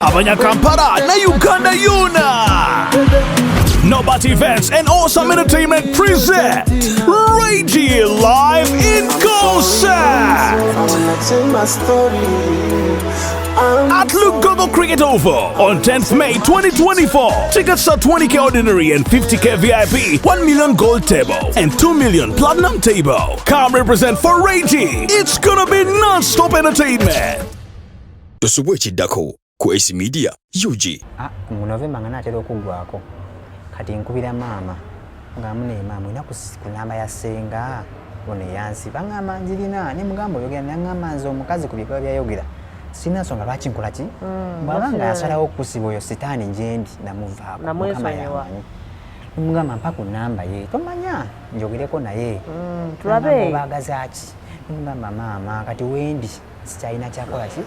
Abanyakampala na Uganda yona. Nobat Events and Awesome Entertainment present Ray G Live in Concert at Lugogo Cricket Oval on 10th May 2024. Tickets are 20K ordinary and 50K VIP, 1 million gold table, and 2 million platinum table. Come represent for Ray G. It's gonna be non-stop entertainment. Tosubwa ekiddako ku Ace Media UG. Ah, mu November nga naatera okuggwako, kati nkubira maama nga mune, "Maama, olina ku namba ya ssenga ono eyansiba?" Ŋŋamba, "Njirina." Ne mugamba, "Oyogera?" Naŋŋamba, "Nze omukazi ku byebaba byayogera sirina nsonga lwaki nkola ki. Bw'aba nga yasalawo okukusiba, oyo sitaani, gyendi namuvaako." Mukama Namwesonyiwa. yamanyi. Nemugamba, "Mpa ku namba ye, tomanya njogereko naye." Tulabe. Baagaza ki? Nemugamba, "Maama, kati wendi sikyalina kyakola ki,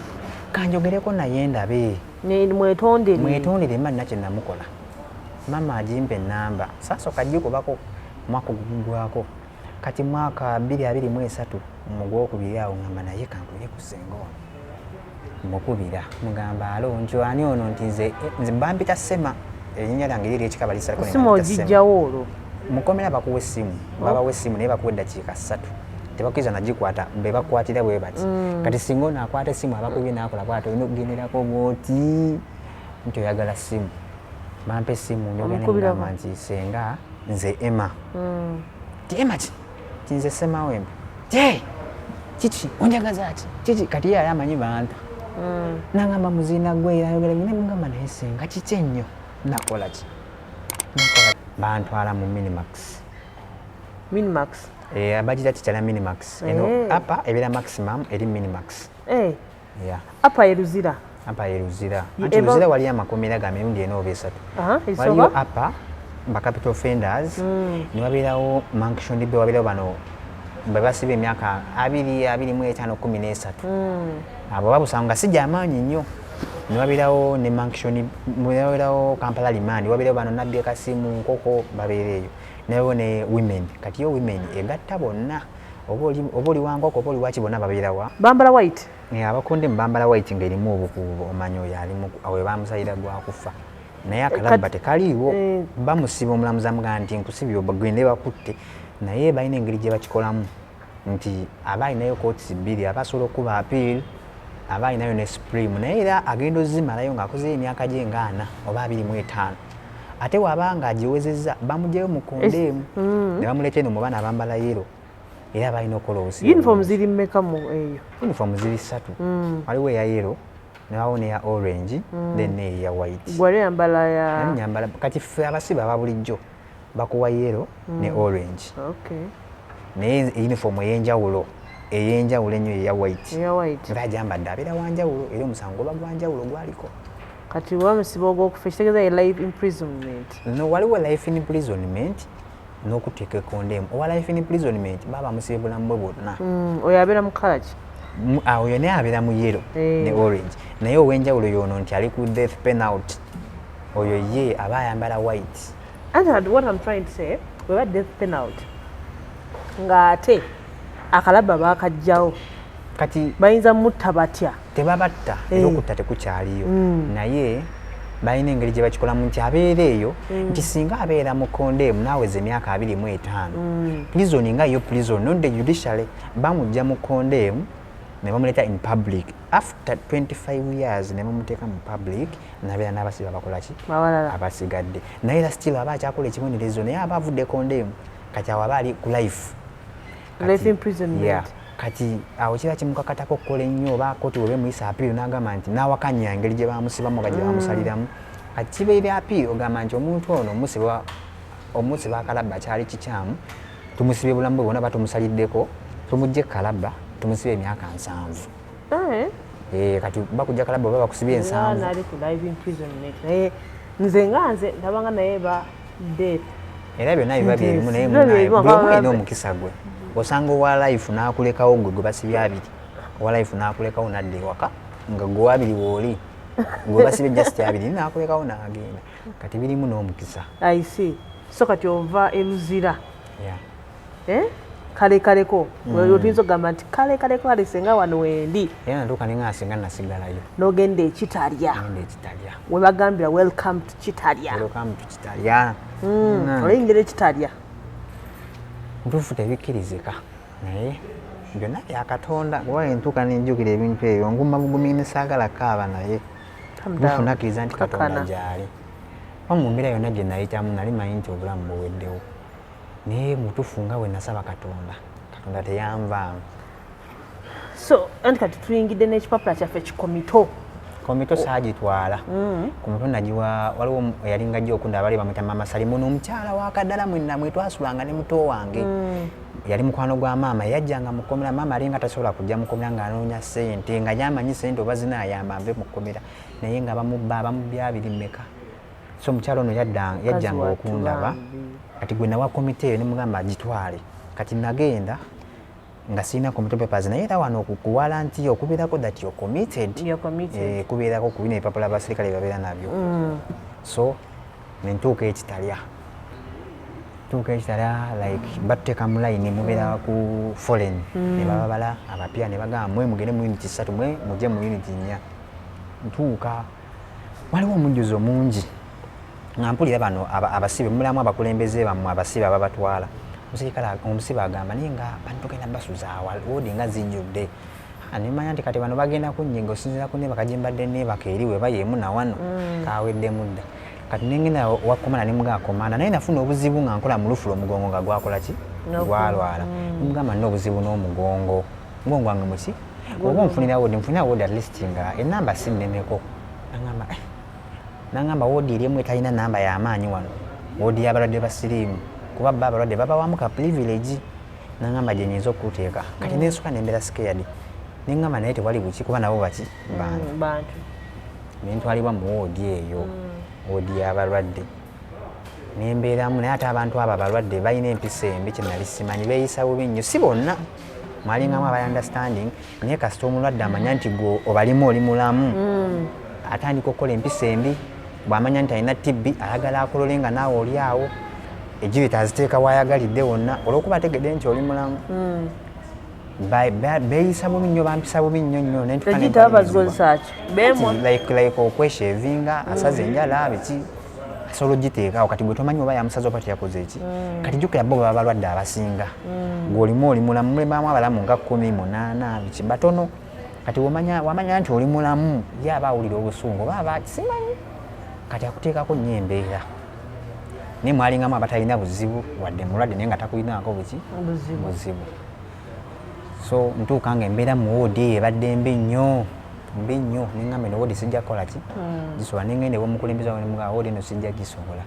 kanjogereko naye ndabe." Mwetondere. Mwetondere, mba nina kyenamukola. Maama agimpa enamba, saasooka gikubako mwaka ogugwako. Kati mwaka 2023 mu gwokubiri awo ngamba, naye kankubire ku ssenga ono. Mukubira, mugamba, "Alo," nti, "Ani ono?" Nti, "Nze bampita Sema, erinnya lyange liri ekika balisalako." Essimu ogijjawo olwo? Mukomera bakuwa essimu, babawa essimu, naye bakuwa eddakiika 3, tebakkiriza nagikwata, be bakwatira bwe bati. Kati singa ono akwata essimu, abakubye nakola bwati, olina okugenderako bwoti nti oyagala ssimu. Bampa essimu, njogera. Omukubirako. Nemugamba nti, "Senga, nze Emma." Ti, "Emma ki?" Ti, "Nze Semawembe." Ti, "Kiki onjagaza ki? Kiki?" Kati ye yali amanyi banta. Nangamba, "Muziina gwe ayogera." Nemugamba, "Naye senga, kiki ennyo? Nakola ki? Nakola?" Bantwala mu Minimax. Minimax? Eh, bagira kikyala Minimax eno. Upper ebeera maximum, eri Minimax. Yeah. Upper ye Luzira? Upper ye Luzira. Anti Luzira waliyo amakomera ga mirundi ena oba esatu. Esooka? Waliyo upper ba capital offenders, ne wabeerawo Murchison Bay, wabeerawo bano bwe basiba emyaka 20, 25, 13. Abo babusanga nga si gyamaanyi nnyo. Ne wabeerawo ne Murchison, ne wabeerawo Kampala remand, wabeerawo bano Nabbi Kasimu, Nkoko, babeera eyo. Newabeerawo ne women. Kati yo women egatta bonna, oba oli wankoko oba oli waki, bonna babeera wa Bambala white? Eh, abakonde mubambala white ng'erimu obukuubo, omanyi oyo alimu awe bamusalira gwakufa, naye akalabba tekaliiwo. Bamusiba, omulamuzi amugamba nti, "Nkusibye, ogende bakutte." Naye balina engeri gye bakikolamu nti aba alinayo courts bbiri, aba asobola okuba appeal, aba alinayo ne supreme, naye era agenda ozimalayo ng'akozeyo emyaka gye ngaana oba 25. Ate waba nga agiwezezza, bamugyeyo mu condemn ne bamuleeta eno mu baana abambala yellow, era balina okukola obusibe Uniform bulungi. ziri mmeka mu eyo? Uniform ziri ssatu. Waliwo eya yellow, newawo neya orange, then neya white. Gwali oyambala ya? Nali nyambala, kati ffe abasibe aba bulijjo bakuwa yellow ne orange. Naye uniform ey'enjawulo ennyo eya white. Eya white. Era agyambadde abeera wanjawulo, era omusango guba gwanjawulo gwaliko. Kati bamusiba ogwokufa, ekitegeeza ye life imprisonment? No, waliwo life imprisonment n'okuteeka e condemn. Owa life imprisonment baba bamusibye bulamu bwe bwonna. Oyo abeera mu colour ki? Oyo naye abeera mu yellow ne orange, naye ow'enjawulo yono nti ali ku death penalty, oyo ye aba ayambala white. Anti what I'm trying to say, bweba death penalty ng'ate akalaba baakajjawo, Kati bayinza mutta batya? Tebabatta, era okutta tekukyaliyo, naye balina engeri gye bakikolamu nti abeera eyo, nti singa abeera mu condemn naaweza emyaka 25, prison nga yo prison, not the judiciary, bamugja mu condemn ne bamuleeta in public after 25 years, ne bamuteeka mu public nabeera n'abasibe abakola ki? Abalala. Abasigadde. Naye era still aba akyakola ekibonerezo, naye aba avudde condemn, kati awo aba ali ku life. Life imprisonment. Yeah. Kati awo kiba kimukakatako okukola ennyo, oba kooti weba emuyisa appeal n'agamba nti n'awakanya engeri gye bamusibamu oba gye bamusaliramu. Kati kibeera appeal, ogamba nti omuntu ono omusiba akalabba kyali kikyamu, tumusibye bulamu bwe bwonna, batumusaliddeko, tumugje kalabba, tumusibe emyaka 70. Eh, kati bakujja kalabba oba bakusibye 70. Nali ku life imprisonment, naye nze nga nze ndabanga naye ba death. Era byonna biba byebimu, naye Biba munaye byebimu, buli omu alina omukisa gwe. Osanga owa life n'akulekawo, gwe gwe basibye 20, owa life n'akulekawo n'adda ewaka nga gwe wabiri wooli, gwe basibye just 20, n'akulekawo n'agenda. Kati birimu n'omukisa. I see. So kati ova e Luzira? Yeah. Eh? Kale kaleko oyinza okugamba nti kale kaleko kale senga wano wendi. Era natuuka ne nga singa nasigalayo. N'ogenda ekitalya. Ngenda ekitalya. We bagambira welcome to Kitalya. Welcome to Kitalya. Oyingira ekitalya. Ntuufu tebikkirizika naye byonna bya Katonda, kuba entuuka nenjukira ebintu ebyo nguma bugumi ne saagala kaaba, naye Calm down. ntuufu nakkiriza nti Katonda Kakkana. gyali. Oba mu mbeera yonna gye nayitamu nali manyi nti obulamu buweddewo, naye mutuufu nga bwe nasaba Katonda, Katonda teyanvaamu. So anti kati tuyingidde n'ekipapula kyaffe kikomito. Komito saagitwala. Komito nagiwa waliwo eyalinga ajja okunda, abali bamwita Mama Salimu, n'omukyala wa Kaddala mwenna mwe twasulanga ne muto wange. Yali mukwano gwa maama, yajjanga mu kkomera. Maama alinga tasobola kujja mu kkomera ng'anoonya ssente, nga yamanyi ssente oba zinaayamba nve mu kkomera, naye nga bamubba, bamubbya abiri mmeka. So omukyala ono yajjanga wattu okundaba. bambi. Kati gwe nawa komite eyo nemugamba gitwale. Kati nagenda nga sirina committal papers, naye era wano okukuwala nti okubeerako that you're committed. You're committed. Eh, kubeerako ku bino ebipapula abaserikale babeera nabyo. So nentuuka ekitalya, tuuka ekitalya, like batuteeka mu line, mubeera ku foreign ne bababala abapya ne bagamba mwe mugende mu unit 3, mwe mujje mu unit 4. Ntuuka waliwo omujjuzo mungi nga mpulira bano abasibe mulamu abakulembeze bammwe abasibe ababatwala. Omusirikale omusibe agamba naye nga bano tugenda basuza awa, woodi nga zijjudde. Ah, nemanya nti kati bano bagenda kunnyiga osinziira ku neebaka gye mbadde neebaka eri weba yeemu na wano kaweddemu dda. Kati nengenda wa komanda nemugamba, komanda, naye nafuna obuzibu nga nkola mu lufula, omugongo nga gwakola ki, gwalwala. Nemugamba nina obuzibu n'omugongo, mugongo gwange muki, oba onfunira woodi, nfunira woodi at least nga enamba si nneneko. Nangamba eh, nangamba woodi eri emu etalina namba y'amaanyi wano, woodi y'abalwadde ba siriimu, kuba ba abalwadde babawamu ka privilege. Nangamba gye nyinza okuteeka. Kati nensuka nembeera scared, nengamba naye tewali buki kuba nabo baki, bantu. Bantu. Nentwalibwa mu woodi eyo, woodi y'abalwadde, nembeeramu. Naye ate abantu abo abalwadde balina empisa embi kyenali simanyi, beeyisa bubi nnyo. Si bonna, mwalingamu aba understanding, naye kasita omulwadde amanya nti gwe obalimu oli mulamu, atandika okukola empisa embi. Bw'amanya nti alina TB, ayagala akolole nga naawe oli awo, ejirita aziteeka waayagalidde wonna olw'okuba ategedde nti oli mulamu. Beeyisa bubi nnyo, bampisa bubi nnyo nnyo, ne ntuuka ne Ejirita mpalirizibwa. bazikozesa ki? Beemwa. Like okweshavinga, asaza enjala biki, asobola ogiteekaawo. Kati gwe tomanyi oba yamusaza oba teyakoze eki. Kati jjukira bo baba balwadde abasinga, gweolimu oli mulamu, mulimamu abalamu nga 18 biki, batono. Kati wamanya nti oli mulamu, ye aba awulira obusungu oba aba simanyi, kati akuteekako nnyo embeera. Naye mwalingamu abatalina buzibu wadde mulwadde, naye nga takulinaako buki, Buzibu. buzibu. So ntuuka nga embeera mu woodi eyo ebadde mbi nnyo, mbi nnyo. Neŋŋamba eno woodi sijja kukola ki, gisobola. Nengenda ew'omukulembeze wange nemugamba woodi eno sijja gisobola.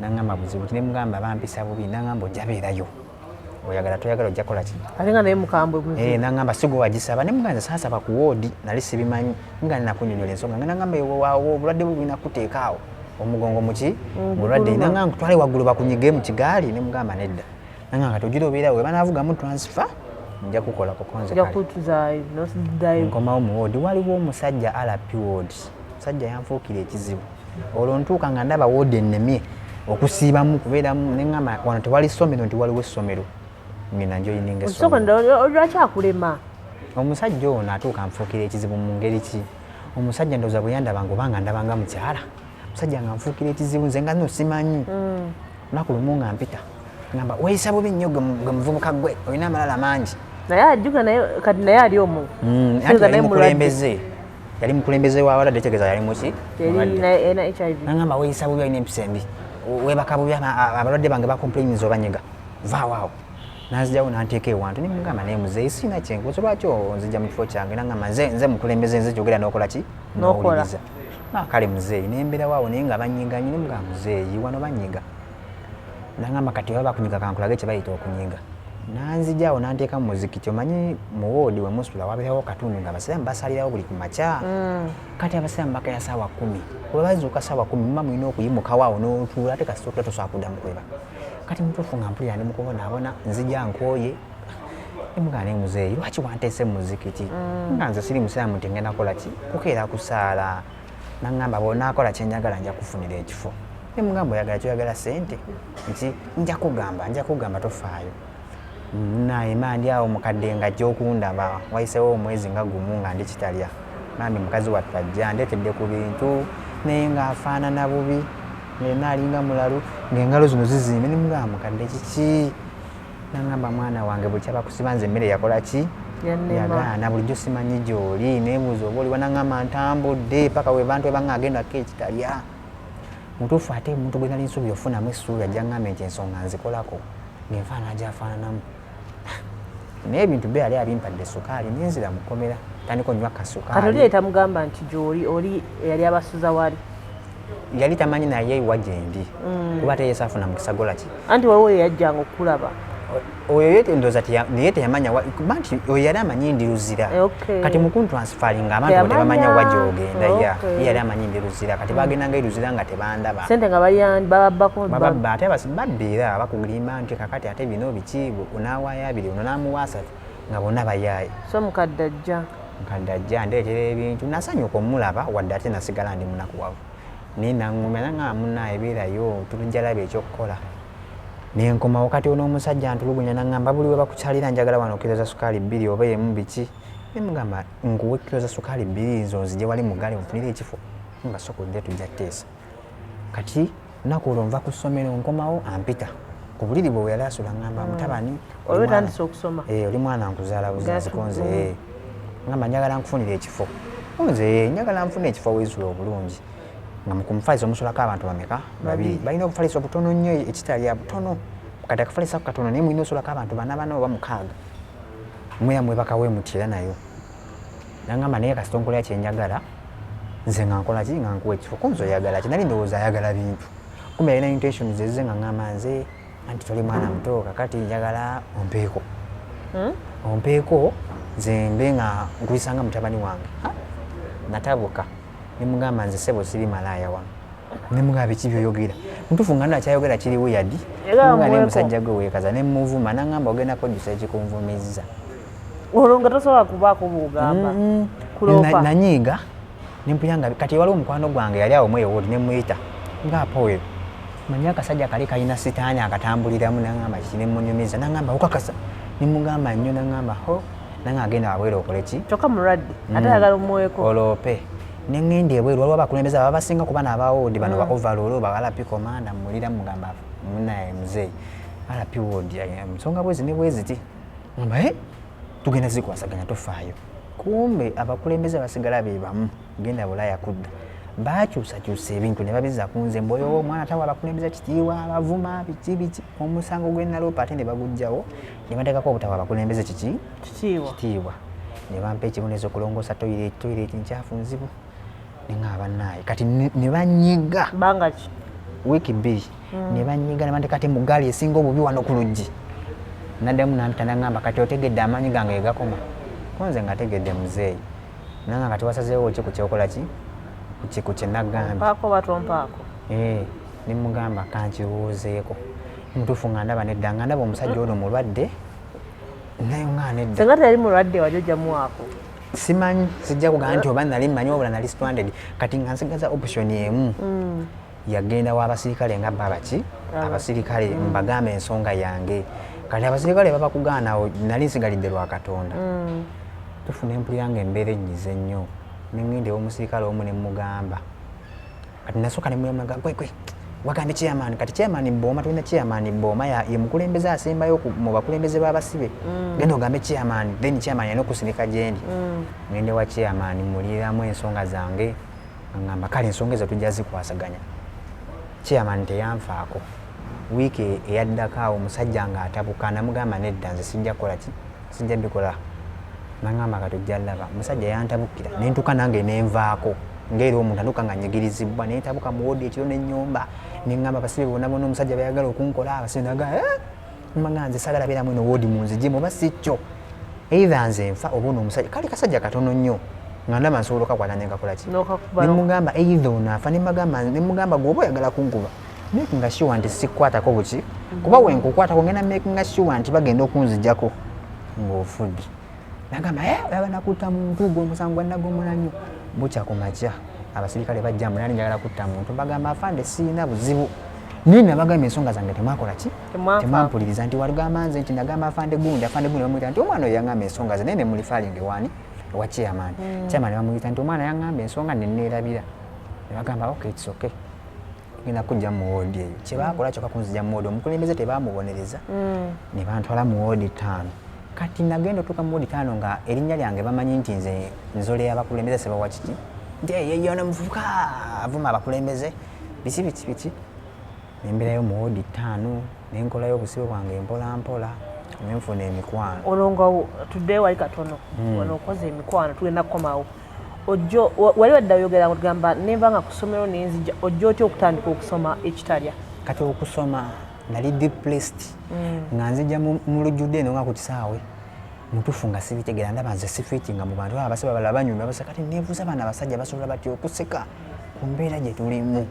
Naŋŋamba buzibu ki? Nemugamba bampisa bubi. Naŋŋamba ojja beerayo, oyagala toyagala ojja kukola ki. Ate nga naye mukambwe buzibu. Eh, naŋŋamba si gwe wagisaba. Nemugamba nze saasaba ku woodi, nali sibimanyi, nga nakunyonyola ensonga. Nga naŋŋamba ewo obulwadde bwo bulina kuteeka awo omugongo muki, mulwadde. Guluma. Naŋŋamba nkutwale waggulu bakunyige mu kigaali. Nemugamba nedda. Naŋŋamba kati ogira obeerawo, we banaavugamu transfer nja kukola kukonze. Ojja Kale kutuzaayo noddayo. Nkomawo mu woodi, waliwo omusajja RP ward, omusajja yanfuukira ekizibu. Olwo ntuuka nga ndaba woodi ennemye okusiibamu kubeeramu, neŋŋamba wano tewali ssomero, nti waliwo essomero, ngenda njoyininga Osooka essomero. Lwaki akulema? Omusajja ono atuuka anfuukira ekizibu mu ngeri ki? Omusajja ndowooza bwe yandabanga oba nga ndabanga mukyala, omusajja nga nfuukira ekizibu, nze nga nno simanyi. Lunaku lumu nga mpita, ngamba weeyisa bubi nnyo gwe gwe muvubuka gwe olina amalala mangi. Naye ajjuka naye kati naye ali omwo. Anti Sinza yali naye mulwadde. mukulembeze, yali mukulembeze w'abalwadde, tegeeza yali muki, Yali mulwadde. naye erina HIV. Nangamba weeyisa bubi, olina empisa embi, weebaka bubi, abalwadde bange bacomplainins obanyiga, vaawo awo. Nanzijawo nanteeka ewantu. Nemugamba naye muzeeyi sirina kyenkoze, lwaki onzija mu kifo kyange? Nangamba nze mukulembeze, nze kyogera n'okola ki, N'okola. n'owuliriza. Ah, kale muzeeyi, nembeerawo awo naye nga banyiga nnyo. Nemugamba muzeeyi wano banyiga. Nangamba kati oba bakunyiga kankulage kye bayita okunyiga. Nanzija awo nanteeka mu muzikiti. Omanyi mu woodi we musula wabeerawo katundu nga abasiraamu basalirawo buli ku makya. Kati abasiraamu bakeera saawa 10, bwe bazuuka saawa 10 muba mulina okuyimukawo awo n'otuula, ate kasita otula tosobola kuddamu kwebaka. Kati mutuufu nga mpulira ndi mukubonaabona, nzija nkooye. Nemugamba naye muzeeyi lwaki wanteese mu muzikiti nga nze siri musiraamu, nti ngenda kukola ki, kukeera kusaala? Naŋŋamba bw'onaakola kyenjagala nja kufunira ekifo. Nemugamba oyagala kyoyagala sente nti nja kugamba, nja kugamba tofaayo. Naye mandi awo mukadde nga ajja okundaba, wayiseewo omwezi nga gumu nga ndi Kitalya. Bambi mukazi wattu ajja andeetedde ku bintu, naye ng'afaanana bubi, ng'enna alinga mulalu, ng'engalo zino zizimbe. Ne mugamba, mukadde kiki? Nangamba, mwana wange, buli kyabakusiba nze emmere yakola ki? Yagaana. Bulijjo simanyi gy'oli, neebuuza oba oliwa. Nangamba ntambudde paka we bantu ebanga agendako ekitalya mutuufu, ate omuntu gwe nali nsuubira ofunamu essuubi ajja ngambe nti ensonga nzikolako, ng'enfaanana gyafaananamu, naye ebintu byo yali abimpadde sukaali, nenzira mu kkomera tandika onywa kasukaali. Kati oli tamugamba nti gy'oli, oli eyali abasuza wali? Yali tamanyi naye wa gyendi, kuba ate yesaafuna mukisa gola ki. Anti waliwo eyajjanga okukulaba. Oyo ye ndowooza naye teyamanya kuba nti oyo yali amanyi ndi Luzira. Kati mu kuntransferringa abantu tebamanya wa gyogenda ya. Ye yali amanyi ndi Luzira, kati bagendanga e Luzira nga tebandaba. Sente nga bababbako. Bababba, ate babba era bakulimba nti kakati ate bino biki, onaawaayo abiri, ono n'amuwa asatu, nga bonna bayaaye. So mukadde ajja. Mukadde ajja ndeetera ebintu, nasanyuka omulaba, wadde ate nasigala ndi munakuwavu, naye naŋŋumya, naŋŋamba munnaaye beerayo, tujja laba ekyokukola. Nenkomawo. Kati ono omusajja ntulugunya, naŋŋamba buli we bakukyalira njagala wano kiro za sukaali 2 oba emu biki. Nemugamba nkuwe kiro za sukaali 2 nzo nzije wali mu ggaali nfunire ekifo nga sooka ojja tujja teesa. Kati lunaku olwo nva ku ssomero nkomawo, ampita ku buliri bwe we yali asula, ŋŋamba mutabani, oli otandise okusoma. Eh, oli mwana nkuzaala buzazi konze. Ngamba njagala nkufunire ekifo. Nze njagala nfune ekifo weesula obulungi, nga mu kumufaliso omusulako abantu bameka? Babiri. Balina obufaliso butono nnyo, ekitalya butono. Kati akafaliso ako katono, naye mulina osulako abantu bana bana oba mukaaga, mwera mwebakawe muti era nayo. Nangamba naye kasita onkolera kyenjagala, nze nga nkola ki, nga nkuwa ekifo. Kunze oyagala ki? Nali ndowooza ayagala bintu, kumbe yalina intentions ezize, nga ngamba nze anti toli mwana muto, kakati njagala ompeeko, ompeeko nze mbe nga nkuyisanga mutabani wange. Natabuka nemugamba nze sebo siri malaaya wano. Nemugamba biki byoyogera mutuufu, nga nakyayogera kiri weird nga ne musajja gwe weekaza, nemuvuma, nangamba ogenda kwejjusa ekikunvumizza. Olwo nga tosobola kubaako bwogamba kuloopa. Nanyiiga nempulira nga kati waliwo omukwano gwange yali awo mwewodi, nemuyita ngaapowe manyi akasajja kali kalina sitaani akatambuliramu. Nangamba kiki? Nemunyumiza, nangamba okakasa? Nemugamba nnyo. Nangamba ho, nange agenda wabweru okole ki? Kyokka mulwadde ate ayagala omuweeko. Oloope. Neŋŋenda ebweru, waliwo abakulembeze aba basinga kuba n'abawoodi bano ba overall, ba RP commander. Mmulira mugamba munaye muzeeyi RP ward, ensonga bwezi ne bweziti. Ngamba e tugenda zikwasaganya, tofaayo. Kumbe abakulembeze basigala be bamu, genda Bulaaya kudda bakyusakyusa ebintu ne babizza ku nze, mboyo omwana tawa abakulembeze kitiibwa, abavuma, biki biki. Omusango gwe naloopa ate ne baguggyawo ne bateekako obutawa abakulembeze kiki? Kitiibwa. Kitiibwa. Ne bampa ekibonerezo okulongoosa toilet, toilet nkyafu nzibu. Neŋŋamba bannaaye kati ne banyiga. Bbanga ki? Wiiki 2. Ne banyiga ne banteeka ate mu ggaali esinga obubi wano ku luggi. Naddamu nampita, naŋŋamba kati otegedde amaanyi gange ge gakoma? Ko nze nga tegedde muzeeyi. Nanga kati wasazeewo ki ku kyokola ki ku kye naggambye? Mpaako oba tompaako? Eh, ne mugamba kankirowoozeeko. Mutuufu nga ndaba nedda, nga ndaba omusajja ono mulwadde, naye nga nedda. Senga teyali mulwadde wali ojja muwaako. Simanyi, sijja kugamba nti oba nali mmanyi, wabula nali stranded. Kati nga nsigaza option emu, yagenda w'abasirikale nga babaki abasirikale, mbagamba ensonga yange. Kati abasirikale babakugaana, awo nali nsigalidde lwa Katonda. Tufuna empulira nga embeera ennyize nnyo, neŋŋenda ew'omusirikale omu ne mugamba. Kati nasooka ne muyamaga, gwe gwe wagambye chairman. Kati chairman Booma, tulina chairman Booma, ye mukulembeze asembayo mu bakulembeze b'abasibe. Genda ogambe chairman, then chairman yalina okusindika gyendi. Ngende wa chairman, muliramu ensonga zange, ngamba kale ensonga ezo tujja zikwasaganya. Chairman teyanfaako. Wiiki eyaddako awo omusajja ng'atabuka, namugamba nedda, nze sijja kukola ki, sijja bikola. Nangamba kati ojja laba. Omusajja yantabukira, nentuuka nange nenvaako ngaera omuntu antuuka nga nyigirizibwa, nentabuka mu wodi ekiro nenyomba, neŋŋamba abasibe bonna bonna omusajja bayagala okunkola. Abasibe naga mbaga nze sagala beeramu eno wodi, munzijemu oba si kyo either nze nfa oba ono omusajja. Kali kasajja katono nnyo, nga ndaba nsobola okakwata nenkakola ki. N'okakuba. Nemugamba either ono afa, nemugamba gwoba oyagala kunkuba, makinga sure nti sikwatako buki, kuba wenkukwatako ngenda makinga sure nti bagenda okunzijako ng'ofudde. Nagamba, "Eh, oyagala nakutta muntu gwe, omusango gwa nagomola nnyo." Bukya ku makya abasirikale bajja, mbu nali njagala kutta muntu. Bagamba afande siina buzibu. Naye nabagamba ensonga zange temwakola ki, temwampuliriza nti walugamba nze nti nagamba afande gundi, afande gundi bamuyita nti omwana oyo yaŋŋamba ensonga ze, naye ne mulifalinga ewani, ewa chairman. Chairman bamuyita nti omwana yaŋŋamba ensonga neneerabira. Ne bagamba okay, it's okay, tugenda kujja mu ward eyo. Kyebakola kyokka kunzija mu ward, omukulembeze tebamubonereza, ne bantwala mu ward 5. Kati nagenda otuuka mu ward 5 nga erinnya lyange bamanyi nti nze nzole abakulembeze, sebawa kiki nti yeyo ono muvubuka avuma abakulembeze biki biki biki. Nembeerayo mu ward 5, nenkolayo obusibe bwange mpola mpola, nenfuna emikwano. Olwo nga tuddeyo wali katono, wano okoze emikwano, tugenda kukomawo. Ojjo wali wadde oyogera ng'otugamba nenva nga ku ssomero nenzija, ojja otya okutandika okusoma ekitalya? Kati okusoma nali depressed, nga nzija mu lujjudde eno nga ku kisaawe mutuufu nga sibitegeera, ndaba nze sifiitinga mu bantu, abasaba balala banyumya basa. Kati neebuuza baana abasajja basobola batya okuseka ku mbeera gye tulimu?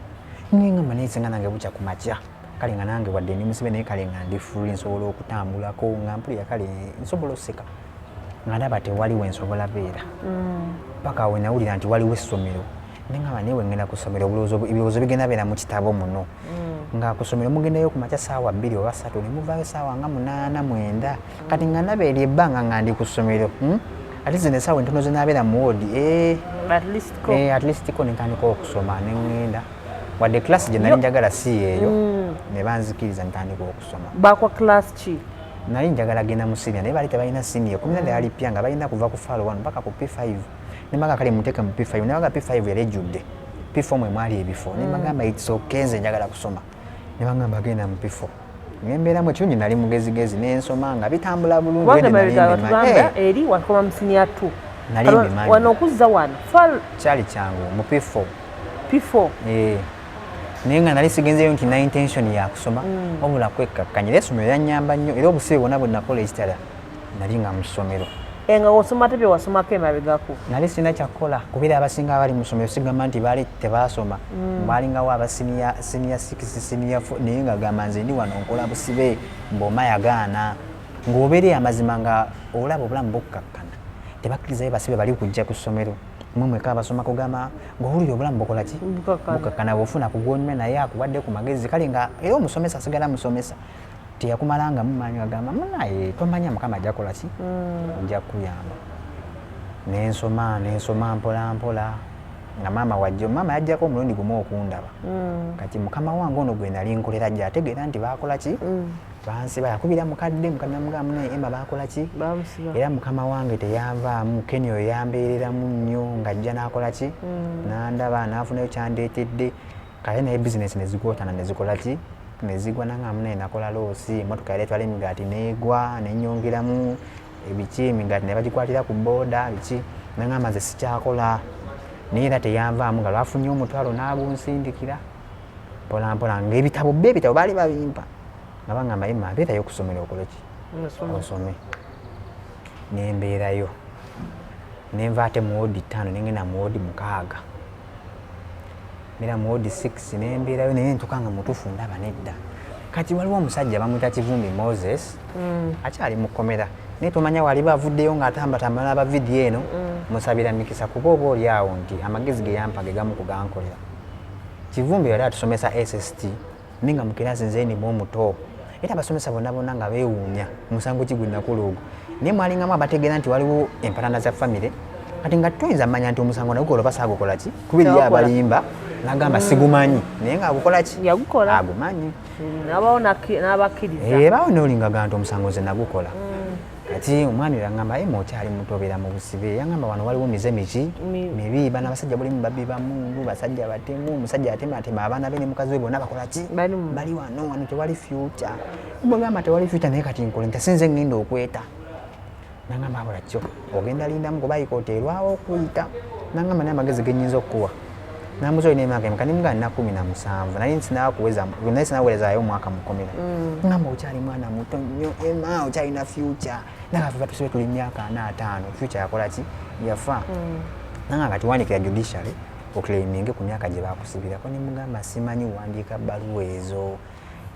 Nengamba naye singa nange bukya ku makya, kale nga nange wadde ndi musibe, naye kale nga ndi free, nsobola okutambulako nga mpulira kale nsobola oseka, nga ndaba tewali we nsobola beera. Paka we nawulira nti waliwo essomero, nengamba naye wengenda ku ssomero ebirowoozo bigenda beera mu kitabo muno. Nga ku ssomero mugendayo ku makya 2:00 oba 3:00, ne muvaayo saawa nga 8:00, 9:00. Kati nga ndaba eri ebbanga nga ndi ku ssomero, Ate zino essaawa entono zinaabeera mu ward, at least ko nentandika okusoma, neŋŋenda wadde class gye nali njagala si yeeyo, ne banzikiriza ntandika okusoma. Bakwa class ki? Nali njagala genda mu senior, naye baali tebalina senior, kumi na yali pya, nga balina kuva ku falo 1 paka ku P5. Nembaga kale muteeke mu P5, nebaga P5 yali ejjudde, P4 mwe mwali ebifo. Nembagamba it's okay, nze njagala kusoma. Nebagamba genda mu P4. Nembeeramu ekirungi nali mugezigezi, nensoma nga bitambula bulungi. Kubanga mabega watugamba eri wakoma mu senior 2. Nali mbimanyi. Wano okuzza wano kyali kyangu mu P4. P4. Naye nga nali sigenzeyo nti na intention ya kusoma, wabula kwekkakkanya. Era essomero lyannyamba nnyo, era obusibe bwonna bwe nakola ekitala nali nga mu ssomero. Nga osoma tebye wasomako emabegako? Nali sirina kyakukola, kubeera abasinga abali mu ssomero sigamba nti baali tebaasoma. Balingawo aba senior 6, senior 4, naye nga gamba nze ndi wano nkola busibe mbw'oma yagaana. Ng'obeera amazima nga olaba obulamu bukkakkana, tebakkirizayo basibe bali kujja ku ssomero, mwe mweka abasoma, kugamba ng'owulira obulamu bukola ki, bukakkana. Bw'ofuna kugwonyuma naye akuwadde ku magezi, kale nga era omusomesa asigala musomesa, teyakumalanga mumaanyi, agamba munaye tomanya Mukama ajja kukola ki, ojja kukuyamba. Nensoma, nensoma mpola mpola nga maama wajja, maama yajjako omulundi gumu okundaba. Kati mukama wange ono gwe nali nkolera ajja ategeera nti baakola ki, bansiba. Yakubira mukadde, mukadde namugamba munaye Emma baakola ki. Era mukama wange teyanvaamu, Keni oyo yambeereramu nnyo, ng'ajja n'akola ki, nandaba n'afunayo kyandeetedde. Kale naye bizinesi nezigwotana nezikola ki, nezigwa. Nanga munaye nakola loss, emotoka yali etwala emigaati neegwa, nenyongeramu ebiki, emigaati ne bagikwatira ku booda biki. Nangamba nze sikyakola, naye era teyanvaamu, nga lwafunye omutwalo n'agunsindikira mpola mpola. Ng'ebitabo bba ebitabo baali babimpa, nga bangamba Emma beerayo okusomera okole ki, osome. Nembeerayo, nenva ate mu ward 5 nengenda mu ward 6, mbeera mu ward 6, nembeerayo, naye ntuka nga mutuufu ndaba nedda. Kati waliwo omusajja bamuyita Kivumbi Moses, akyali mu kkomera, naye tomanya waliba avuddeyo ng'atambatambala aba vidiyo eno. Musabira mikisa kuba oba oli awo nti amagezi ge yampa ge gamu kugankolera. Kivumbi yali atusomesa SST, naye nga mu kiraasi nze ndimu omuto, era abasomesa bonna bonna nga beewuunya musango ki gwe nakola ogwo. Naye mwalingamu abategeera nti waliwo empalana za famire. Kati nga toyinza manya nti omusango nagukola oba saagukola ki, kuba eriyo abalimba nagamba sigumanyi, naye ng'agukola ki, agumanyi. Nabawo n'abakkiriza. Bawo nolingaga nti omusango nze nagukola. Kati omwami oyo yangamba Emma okyali muto, obeera mu busibe. Yangamba wano waliwo mize miki mibi, bano abasajja bulimu babbi ba mundu, basajja batemu, omusajja atematema abaana be ne mukazi we bonna bakola ki, bali wano, wano tewali future. Bwegamba tewali future, naye kati nkole nti sinze ngenda okweta. Nangamba abula kyo ogenda lindamu kuba ikooti erwawo okuyita. Nangamba naye amagezi genyinza okukuwa, nambuza olina emyaka emeka? Nimugamba nina 17, naye sinakuweza, naye sinawerezayo omwaka mukomera. Ngamba okyali mwana muto nnyo Emma, okyalina future, nange ffe batusibe tuli myaka 45, future yakola ki, yafa. Nanga kati wandikira judiciary oclaiminge ku myaka gye bakusibirako. Nimugamba simanyi wandiika bbaluwa ezo.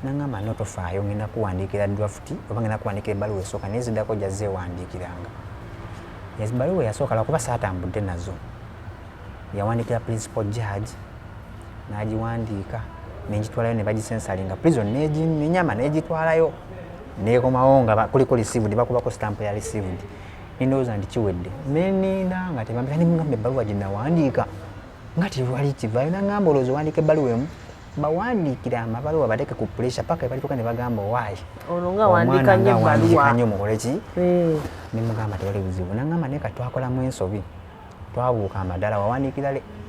Nangamba no tofaayo, ngenda kuwandiikira draft oba ngenda kuwandiikira ebbaluwa esooka, naye ziddako jazzeewandiikiranga. Ebbaluwa eyasooka lwakuba saatambudde nazo, yawandiikira principal judge n'agiwandiika. Nengitwalayo ne bagisensalinga prison nenyama negitwalayo nekomawo nga kuliko received, bakubako stamp ya received. Nendowooza nti kiwedde, neninda nga tebampita, nemugamba ebbaluwa gye nawandiika nga tewali kivaayo. Nagamba olowooza owandiika ebbaluwa emu, bawandiikira amabaluwa bateeke ku pressure paka ebalituuka ne bagamba owaayi Ono nga awandiika nnyo ebbaluwa. Nnyo mukole ki? Nemugamba tewali buzibu. Nagamba naye kati twakolamu ensobi, twabuuka amadala,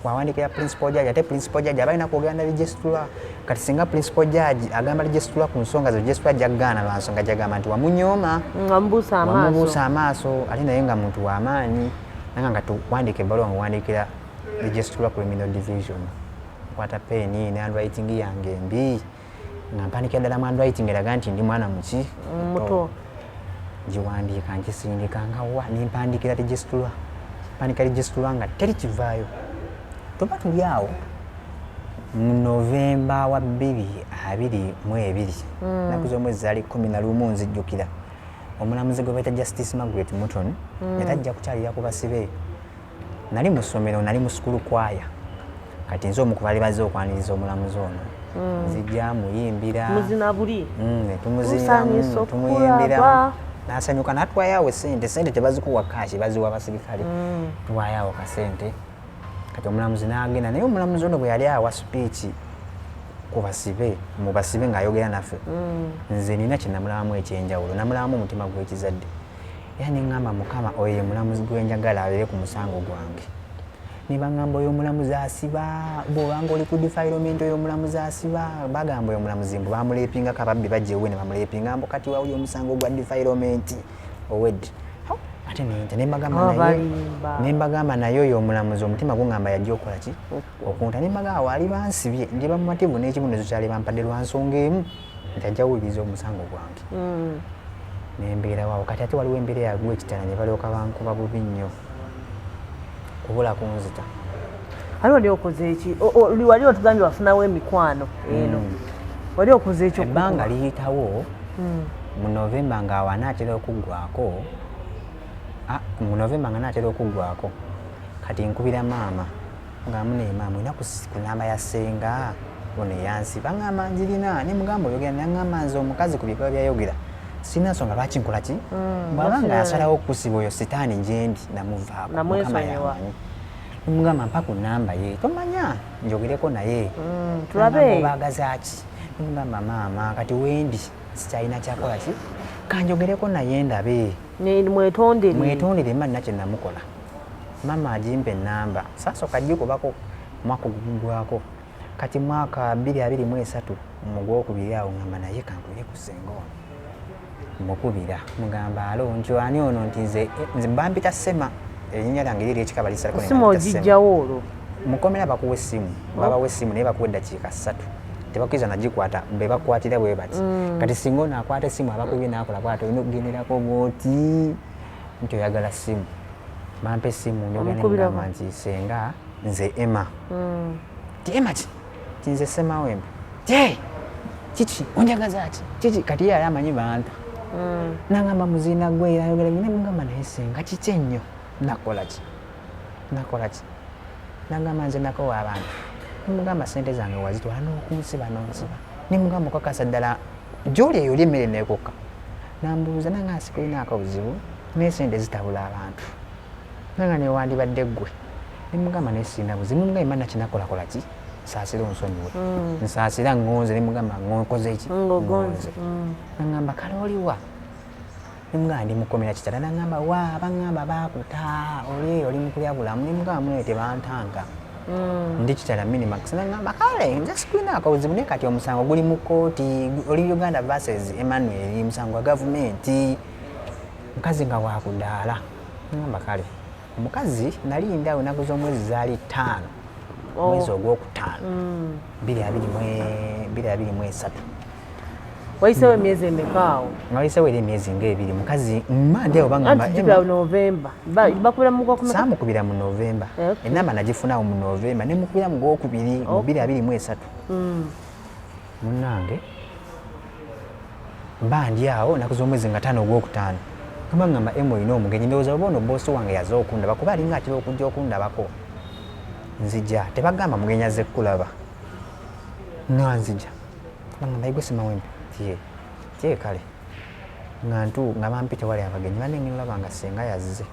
wawandiikira principal judge, ate principal judge aba alina kwogera na registrar. Kati singa principal judge agamba registrar ku nsonga ze, registrar jaggaana lwa nsonga jagamba nti wamunyooma, Wamubuusa amaaso. Wamubuusa amaaso, ate naye nga muntu w'amaanyi. Nanga nga tuwandiika ebbaluwa nga owandiikira registrar criminal division. Nkwata peeni ne handwriting yange embi nga mpandikira ddala mu handwriting eraga nti ndi mwana muki? Muto. Ngiwandiika, nkisindika nga wa nempandikira registrar, mpandika registrar nga teri kivaayo. Tuba tuli awo mu Novemba wa 2022, ennaku z'omwezi zaali 11 nzijjukira. Omulamuzi gwe bayita Justice Margaret Mutoni yali ajja kukyalira ku basibe. Nali mu ssomero, nali mu sukulu kwaya. Kati nze omu ku baali bazze okwaniriza omulamuzi ono, nzijja muyimbira. Muzina buli. Ne tumuzinamu, Tusanyusa tumuyimbiramu. okulaba. N'asanyuka n'atwayawo sente. Sente tebazikuwa cash, baziwa abasirikale. Tuwayawo kasente. Kati omulamuzi n'agenda, naye omulamuzi ono bwe yali awa speech ku basibe, mu basibe ng'ayogera naffe, nze nina kye namulabamu ekyenjawulo. Namulabamu omutima gw'ekizadde, era ne ŋŋamba, Mukama, oyo ye mulamuzi gwe njagala abeere ku musango gwange. Ne baŋŋamba oyo omulamuzi asiba, bw'obanga oli ku defilement oyo omulamuzi asiba. Bagamba oyo omulamuzi mbu bamuleepingako, ababbi bajja ewuwe ne bamuleepinga, mbu kati wawuli omusango gwa defilement owedde. Ate nente ne mbagamba Aba naye balimba. Ne mbagamba naye oyo omulamuzi omutima guŋŋamba yajja okukola ki? Okunta. Ne mbagamba waali bansibye ndiba mumativu n'ekibonerezo kyali bampadde lwa nsonga emu nti ajja kuwuliriza omusango gwange. Nembeera waawo. Kati ate waliwo embeera yagwa ekitala ne balyoka bankuba bubi nnyo kubula kunzita. Ali wali okoze eki? Wali otugambye wafunawo emikwano eno, wali okoze eki? Ebbanga liyitawo. Mu Novemba nga awo anaatera okuggwako, mu Novemba nga anaatera okuggwako, kati nkubira maama nga munaye, maama olina ku namba ya ssenga ono eyansiba? Ŋŋamba njirina. Ne mugamba oyogera, naŋŋamba nze omukazi ku byebaba byayogera sirina nsonga lwaki nkola ki. Bw'aba nga yasalawo okukusiba oyo sitaani gyendi namuvaako. Mukama Namwesonyiwa. yamanyi. Nemugamba mpa ku namba ye, tomanya njogereko naye. Tulabe. Obaagaza ki? Nemugamba maama kati wendi sikyalina kyakola ki, kanjogereko naye ndabe. Mwetondere. Mwetondere mba nina kye namukola. Maama agimpa enamba, saasooka gikubako mwaka ogugwako. Kati mwaka 2023 mu gwokubiri awo ngamba naye kankubire ku ssenga ono. Mukubira mugamba alo nti ani ono, nti nze nze bampita Sema, erinnya lyange liri eryekika balisalako ne Essimu bampita Sema. ogijjawo olwo? Mukomera bakuwa essimu, babawa essimu naye bakuwa eddakiika 3, tebakkiriza nagikwata, be bakwatira bwe bati. Kati singa ono akwata essimu abakubye n'akola bw'ati, olina okugenderako bw'oti nti oyagala ssimu. Bampa essimu, njogera ne Omukubirako. mugamba nti senga nze Emma. Ti Emma ki? Ti nze Semawembe. Ti kiki onjagaza ki kiki? Kati ye yali amanyi banta. Nangamba muziina gwe ayogera ne mugamba naye senga kiki ennyo, nakola ki, nakola ki? Nagamba nze nakowa abantu. Nemugamba sente zange wazitwala n'okunsiba n'onsiba. Nemugamba okakasa ddala gy'oli eyo oli emmere neekokka? Nambuuza nanga sikulinaako buzibu naye sente zitabula abantu, nanga newandibadde ggwe. Nemugamba naye sirina buzibu. Nemugamba emma nakinakola ki, nsaasira onsonyiwe, nsaasira ŋŋonze. Nemugamba ŋŋonkoze ki? Ng'ogonze. Ŋŋonze. Nangamba kale oliwa? Nemugamba ndi mukomera Kitala. Nangamba wa baŋŋamba baakuta oli oli mukulya bulamu. Nemugamba mune tebantanga, ndi Kitala Minimax. Nangamba kale nze sikulinaako buzibu naye kati omusango guli mu kooti, oli Uganda versus Emmanuel, musango gwa gavumenti, mukazi nga wakudaala. Nangamba kale omukazi nali ndawo ennaku z'omwezi zaali 5 mwezi ogwokutaano 2023. Wayisewo emyezi emeka awo? Nga wayisewo era emyezi ngaebiri. Mukazi mma ndi awo baŋŋamba Anti jjukira Novemba bakubira mu gwakumeka? Saamukubira mu Novemba. Enamba nagifunawo mu Novemba, nemukubira mu gwokubiri mu 2023. Munnange mba ndi awo ennaku z'omwezi nga 5 ogwokutaano, gamba ngamba emu olina omugenyi, ndowooza oba ono boosi wange yaze okundaba kuba alinga atera okujja okundabako. Nzija tebagamba mugenyi azze kukulaba. Nanzija bagamba, "Igwe Semawempe?" Tiye tiye. Kale nga ntu nga bampita wali abagenyi banenge, nolaba nga senga yazze.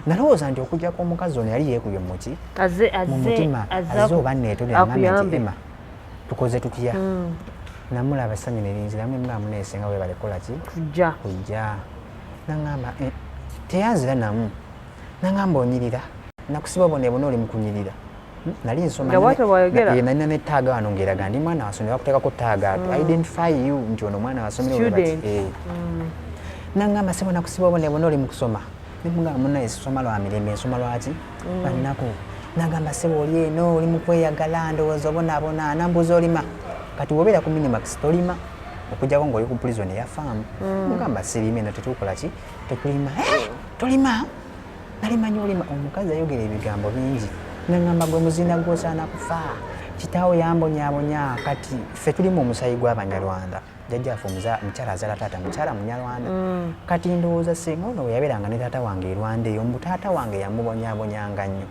Nalowooza nti okujjako omukazi ono yali yeekubye muki Azze mu azze mutima azze azze oba neetondera ngambe nti, akuyambe. "Emma, tukoze tutya?" Namulaba essanyu ne linziramu, nemugamba, "Munaye senga, webale kola ki?" Kujja. Kujja. Naŋŋamba, "Eh," teyanzira namu, naŋŋamba, "Onyirira, nakusiba obonebona, oli mu kunyirira." Nali nsoma. Nga bw'atyo bw'ayogera. Nalina ne tag wano ng'eraga ndi mwana wasomero, bakuteekako tag to identify you nti ono mwana wasomero bwe bati. Student. Eh. Naŋŋamba, "Sebo, nakusiba obonebona, oli mu kusoma." Nemugamba, "Munaye, sisoma lwa mirembe, nsoma lwaki lwannaku." Nagamba, "Sebo, oli eno oli mu kweyagala, ndowooza obonaabona." Nambuuza, "Olima?" Kati wobeera ku minimax tolima okujjako ng'oli ku prison eya faamu. Mugamba, "Sirima, eno tetukola ki, tetulima." "Eh, tolima? Nalimanyi olima." Omukazi ayogera ebigambo bingi. Naŋŋamba, "Gwe muzinda gwosaana kufa, kitaawo yambonyaabonya." Kati ffe tulimu omusayi gw'Abanyarwanda, jjajjaffe mukyala azaala taata mukyala Munyarwanda. Kati ndowooza singa ono we yabeeranga ne taata wange e Rwanda eyo, mbu taata wange yamubonyaabonyanga nnyo.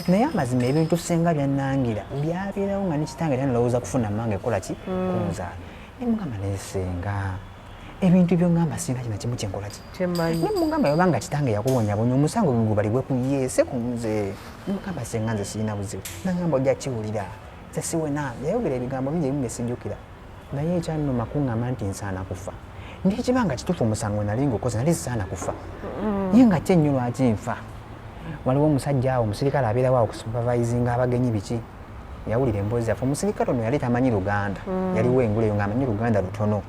Naye amazima ebintu senga byannangira byabeerawo nga ne kitange tanalowooza kufuna mange kola ki kunzaala. Nemugamba, "Naye senga, ebintu byongamba sirina kina kimu kyenkola ki." Kyemmanyi. Nemugamba, "Yobanga kitange yakubonyabonya, omusango gwe gubalibwe ku ye se ku nze." Nemugamba, "Senga, nze sirina buzibu." Nagamba, "Ojja kiwulira, nze siwena." Yayogera ebigambo bingi ebimu byesijjukira, naye ekyannuma kuŋŋamba nti nsaana kufa. Ndi ekibanga kituufu, omusango nali ngukoze, nali sisaana kufa, ye nga kye nnyo lwaki nfa? Waliwo omusajja awo omusirikale abeerawo awo kusupervisinga abagenyi biki, yawulira emboozi yaffe. Omusirikale ono yali tamanyi Luganda, yaliwo engule eyo ng'amanyi Luganda lutono.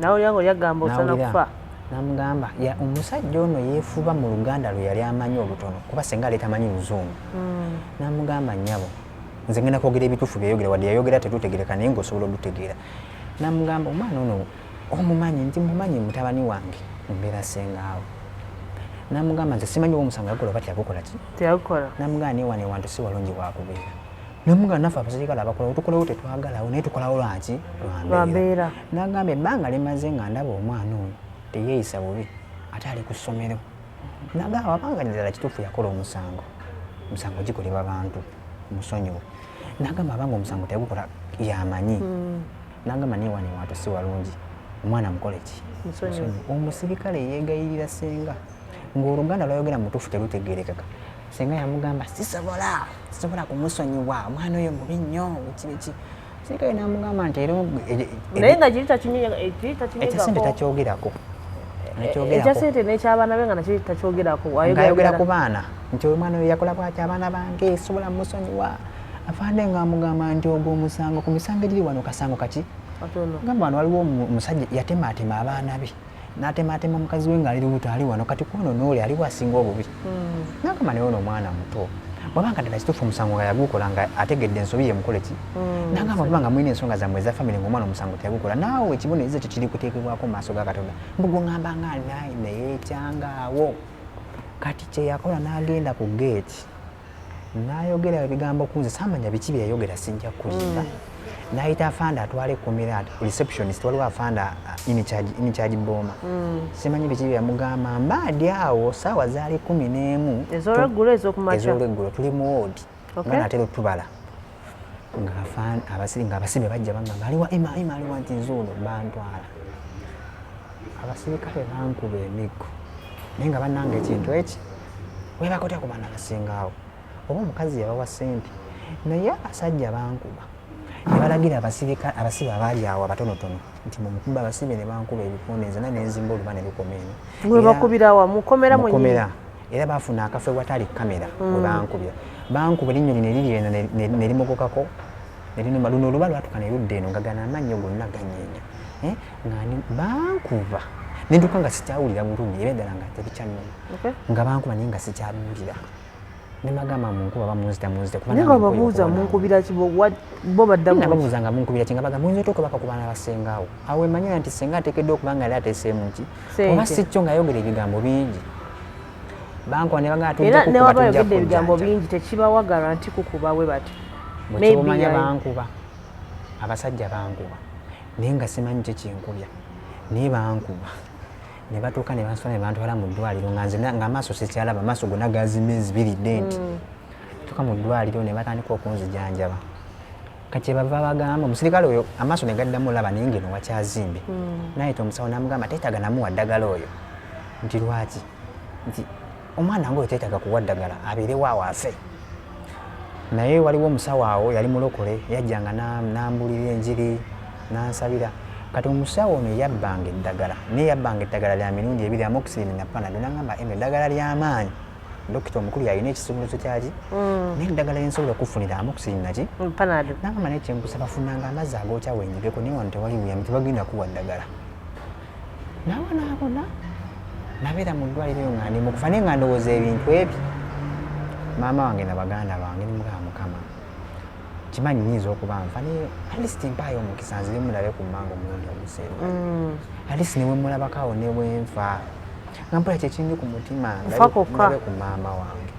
Nawulira nga olyagamba osaana N'awulira, kufa. N'amugamba omusajja ono yeefuba mu Luganda lwe yali amanyi olutono, kuba senga ali tamanyi Luzungu. N'amugamba, "Nnyabo, nze ngenda kwogera ebituufu byeyogera, wadde yayogera tetutegereka, naye ng'osobola olutegeera." N'amugamba, "Omwana ono omumanyi?" Nti, "Mumanyi, mutabani wange, mbeera sengaawo." N'amugamba, "Nze simanyi oba omusango yagukola oba teyagukola ki." Teyagukola. Namugamba, "Naye wano ewantu si walungi wakubeera." Namugamba, "Naffe abasirikale abakolawo tukolawo tetwagalawo, naye tukolawo lwaki?" Lwa mbeera. Nagamba, "Ebbanga limaze nga ndaba omwana ono teyeeyisa bubi, ate ali ku ssomero." Nagamba, "Wabanga ddala kituufu yakola omusango, omusango gikolebwa bantu, musonyiwe." Nagamba, "Abanga omusango teyagukola, yamanyi." Nagamba, "Naye wano ewantu si walungi, omwana mukole ki?" Musonyiwe. Musonyiwe. Omusirikale yeegayirira senga ng'Oluganda lwayogera mutuufu terutegerekeka. Senga yamugamba, "Sisobola, sisobola kumusonyiwa, omwana oyo mubi nnyo, biki biki." Sirikale namugamba nti era Naye nga kiri kiri ekya sente takimyegako. Takyogerako. Ekya sente n'ekyabaana be nga nakiri takyogerako. Ng'ayogera ku baana nti omwana oyo yakola bwati abaana bange, sobola musonyiwa. Afande ng'amugamba nti ogwo omusango ku misango egiri wano kasango kaki. Katono. Gamba wano waliwo omusajja yatemaatema abaana be, n'atemaatema mukazi we ng'ali lubuto, ali wano kati kwono n'oli aliwo asinga obubi. Nagamba, "Naye ono omwana muto, bwabanga ddala kituufu omusango nga yagukola, nga ategedde ensobi ye, mukole ki?" Nagamba, "Bwaba nga mulina ensonga zammwe eza famire, ngaomwana omusango teyagukola, naawe ekibonerezo ekyo kiri kuteekebwako mu maaso ga Katonda." Mbugo ŋŋamba nga naye neyeekyangaawo. Kati kyeyakola n'agenda ku geeti n'ayogera ebigambo ku nze, saamanya biki bye yayogera, sijja kulimba. N'ayita afande atwala ekkomera, receptionist, waliwo afande in charge booma, simanyi biki bye yamugamba. Mbaadi awo saawa zaali 11. Ez'olweggulo, ez'okumakya? Ez'olweggulo, tuli mu ward. Nga natera otubala nga abasibe bajja bagamba, "Aliwa Emma? Emma aliwa?" Nti, "Nzuuno." Bantwala, abasirikale bankuba emiggo, naye nga bannanga ekintu eki webakotya ku baana abasingaawo oba omukazi yabawa ssente, naye abasajja bankuba ne balagira abasibe abaali awo abatonotono nti mumukuba. Abasibe ne bankuba ebikonde, nze na nenzimba oluba ne lukoma eno. Mwe bakubira wa mukomera mwennyini? Mukomera. Era bafuna akafo ewatali kamera we bankubira. Bankuba erinnyo lino eriri eno ne limogokako ne linuma. Luno oluba lwatuka ne ludda eno nga gano amannyo gonna ganyeenya. Eh, nga bankuba nentuuka nga sikyawulira bulumi, era eddala nga tebikyannuma. Nga bankuba naye nga sikyabiwulira, nemagamba, "Munkuba bamunzita, munzita," kuba Naye nange nga nkooye babuuza okubonaabona. Munkubira ki? Bo baddamu ki? Nababuuza nga munkubira ki, nga bagamba, "Muyinza otya okubaka ku baana basengaawo?" Awo emanyira nti senga ateekeddwa okuba nga yali ateeseemu ki Sente. oba si kyo, ng'ayogera ebigambo bingi. Bankuba ne bagamba, "Tujja Era kukuba, newaba tujja ayogedde ebigambo kujjanja." bingi, tekibawa garanti kukuba bwe bati. Bwekyomanya Maybe bankuba, abasajja bankuba, naye nga simanyi kye kinkubya, naye bankuba ne batuuka ne bansula ne bantwala mu ddwaliro nga nze nga amaaso sikyalaba, amaaso gonna gazimba enzibiridde nti tuuka mu ddwaliro ne batandika okunzijanjaba. Kati kyebava bagamba omusirikale oyo amaaso ne gaddamu olaba, naye ngeno wakyazimbe. Nayita omusawo n'amugamba teetaaga namuwa ddagala oyo. Nti lwaki? Nti omwana ngaoyo teetaaga kuwa ddagala, abeerewo awo afe. Naye waliwo omusawo awo yali mulokole, yajjanga n'ambulira enjiri, n'ansabira. Kati omusawo ono yabbanga eddagala, naye yabbanga eddagala lya mirundi ebiri, amoxicillin na Panado. N'angamba, "Eno eddagala ly'amaanyi, dokita omukulu yalina ekisumuluzo kyaki, naye eddagala lyensobola okufunira amoxicillin naki." Panado. Nagamba, naye kyenkusaba, funanga amazzi agookya wenyigeko, naye wano tewali buyambi, tebagenda kuwa ddagala. Nabonaabona, nabeera mu ddwaliro eyo nga ndi mukufa, naye nga ndowooza ebintu ebyo maama wange na baganda bange. Nimugamba, "Mukama, kimanyi nyinza okuba nfa, naye at least mpaayo omukisa nzire mulabe ku mmange omulundi ogusembayo, at least newe mulabako awo nebwenfa nga mpula kyekindi ku mutima, Nfa kokka. ndabe ku maama wange."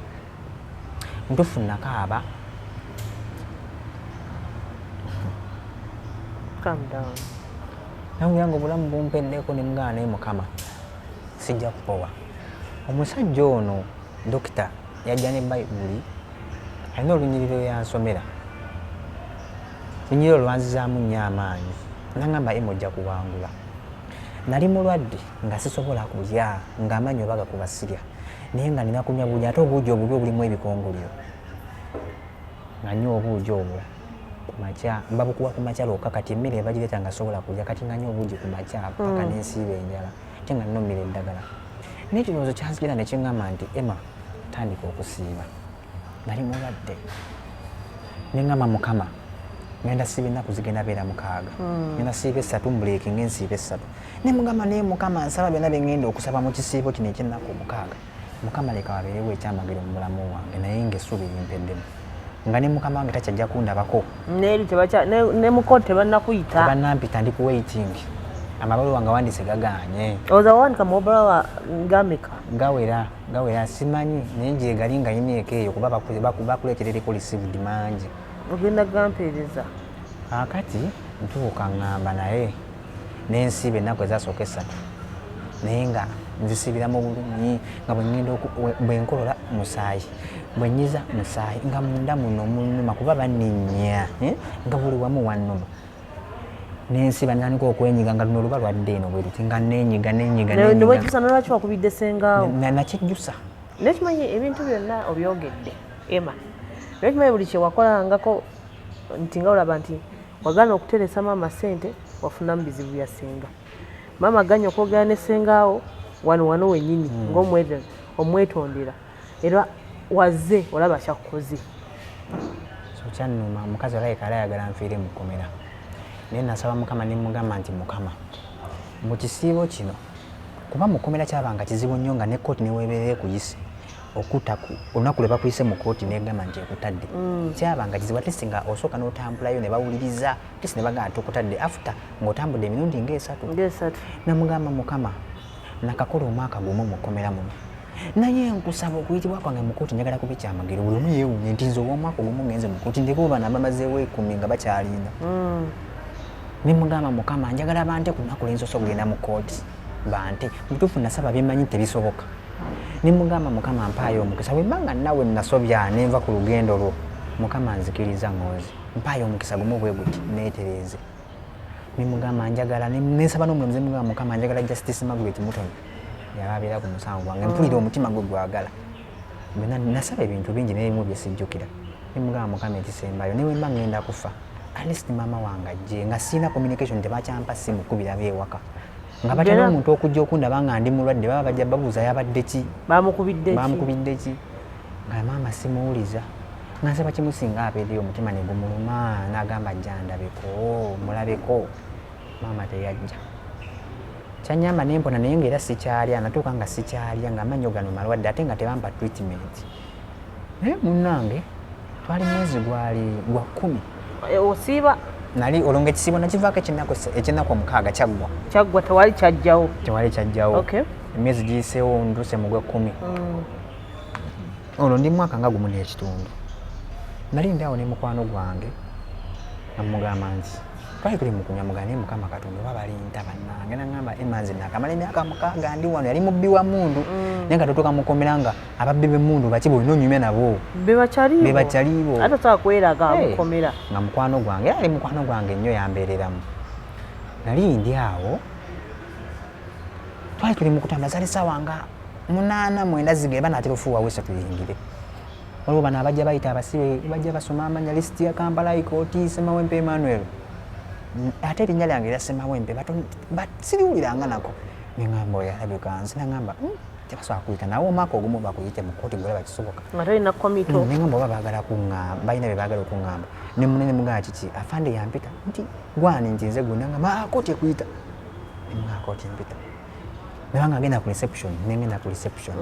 Ntufu nakaaba. Calm down. Nawulira nga obulamu bumpeddeko, ne mugamba, naye Mukama, sijja kupowa. Omusajja ono dokita yajja ne Bayibuli, alina olunyiriro yansomera, lunyiriro lwanzizaamu nnyo amaanyi. Nagamba, "Ema, ojja kuwangula." Nali mulwadde nga sisobola kulya, ng'amaanyi oba gakuba sirya, naye nga nina kunywa buugi, ate obuugi obubi obulimu ebikongoliro. Nga nywa obuugi obwo ku makya, mbabukuwa ku makya lwokka. Kati emmere ebagireeta nga sobola kulya, kati nga nywa obuugi ku makya paka nensiiba enjala, ate nga nnomira eddagala. Naye ekirowoozo kyanzijira ne kiŋŋamba nti, "Emma, tandika okusiiba." Nali mulwadde, neŋŋamba, "Mukama, ngenda siiba ennaku zigenda beera 6, ngenda siiba 3, mbuleekinga ensiiba 3." Nemugamba, "Naye Mukama, nsaba byonna bye ŋŋenda okusaba mu kisiibo kino ekyennaku 6, Mukama, leka wabeerewo ekyamagero mu bulamu bwange." Naye ngaessuubi limpeddemu, nga ne mukama wange takyajja kundabako. Neeri tebakya ne mu kooti tebannakuyita. Tebannampita, ndi ku waiting, amabaluwa nga wandise gagaanye. Oza wawandika mu mabaluwa gameka? Gawera, gawera, simanyi, naye gye gali nga yineeko eyo, kuba bakuleetera eriko received mangi. Ogenda gampeereza. Kaakati ntuuka ŋŋamba, naye nensiiba ennaku ezasooka 3, naye nga nzisiibira mu bulumi, nga bwe ŋŋenda bwe nkolola musaayi, bwe nnyiza musaayi, nga munda muno munnuma kuba banninnya, eh? Nga buli wamu wannuma. Nensiiba, ntandika okwenyiga, nga luno luba lwadde eno bwe luti, nga nenyiga, nenyiga, nenyiga. Newejjusa nolwaki wakubidde sengaawo? Nakijjusa. Naye kimanyi ebintu byonna obyogedde, Emma, naye kimanyi buli kyewakolangako nti nga olaba nti wagaana okuteresa maama ssente, wafunamu bizibu bya ssenga. Maama aganye okwogera ne ssengaawo wano wano wennyini ng'omwetondera, era wazze olaba kyakkoze. So kyannuma, omukazi alabika ali ayagala nfiire mu kkomera. Naye nasaba Mukama, ne mugamba nti, "Mukama, mu kisiibo kino," kuba mu kkomera kyabanga kizibu nnyo, nga ne kooti neweeberera ekuyise okutaku olunaku lwe bakuyise mu kooti negamba nti ekutadde, kyabanga kizibu. At least nga osooka n'otambulayo ne bawuliriza, at least ne bagamba tukutadde after ng'otambudde emirundi ng'esatu. Ngaesatu. Namugamba, "Mukama, nakakola omwaka gumu mu kkomera muno, naye nkusaba okuyitibwa kwange mu kooti njagala kuba ekyamagero. Buli omu yeewuunye nti nze ow'omwaka ogumu ngenze mu kooti, ndeka bano abamazeewo 10 nga bakyalinda." Nemugamba, "Mukama, njagala bante ku lunaku lwensoose okugenda mu kooti, bante." Mutuufu nasaba byemmanyi tebisoboka. Nemugamba, "Mukama, mpaayo omukisa bwe mba nga nawe nasobya nenva ku lugendo lwo. Mukama, nzikiriza ŋŋonzi, mpaayo omukisa gumu bwe guti neetereeze." Nemugamba njagala nensaba n'omulamuzi, nemugamba, "Mukama, njagala Justice Margaret Mutoni yaba abeera ku musango gwange, mpulira omutima gwe gwagala." Byonna nasaba ebintu bingi n'ebimu byesijjukira. Nemugamba, "Mukama, ekisembayo, newe mba ŋŋenda kufa, at least maama wange ajje." Nga siina communication, tebakyampa simu kubira beewaka, nga batya n'omuntu okujja okundaba nga ndi mulwadde, baba bajja babuuza yabadde ki? Bamukubidde ki? Bamukubidde ki? Nga maama simuwuliza, nga nsaba kimu, singa abeereyo omutima ne gumuluma n'agamba ajja ndabeko, mulabeko. Maama teyajja. Kyanyamba nempona, naye ngaera sikyalya. Natuuka nga sikyalya, nga amannyo gano malwadde, ate nga tebampa treatment. Naye munnange, twali mwezi gwali gwa 10. Osiiba. Nali olwo nga ekisiibo nakivaako ekyennaku 6 kyaggwa. Kyaggwa, tewali kyajjawo. Tewali kyajjawo. Emyezi giyiseewo, ntuuse mu gwekumi. Olwo ndi mwaka nga gumu n'ekitundu. Nali ndi awo ne mukwano gwange. Nga mugamba nti twali tuli mu kunywa, mugamba naye Mukama Katonda oba balinta bannange. Nagamba, "Emma, nze nakamala emyaka 6 ndi wano." Yali mubbi wa mundu, naye nga totuuka mukomera nga ababbi b'emmundu baki bwolina onyumya nabo. Bebakyalibo. Bebakyalibo. Ate osobola kweraga Hey, mukomera. Nga mukwano gwange, era ali mukwano gwange nnyo, yambeereramu. Nali ndi awo, twali tuli mu kutambula, zaali saawa nga 8, 9 zigere, banaatera ofuuwa wisa tuyingire. Waliwo bano abajja bayita abasibe, bajja basoma amanya, lisiti ya Kampala High Court, Semawempe Emmanuel. Ate erinnya lyange erya Semawempe siriwuliranga nako. Neŋŋamba oyo alabika nze. Naŋŋamba, tebasobola kuyita nawe omwaka ogumu bakuyite mu kooti gwolaba kisoboka?" Nga tolina komito. Neŋŋamba oba baagala kuŋŋamba, balina bye baagala okuŋŋamba. Ne munene mugamba, "Kiki afande yampita?" Nti, "Gwani?" Nti, "Nze gwe." Naŋŋamba, "Ah, kooti ekuyita." Nemugamba, "Kooti empita?" Nabanga ngenda ku reception, nengenda ku reception,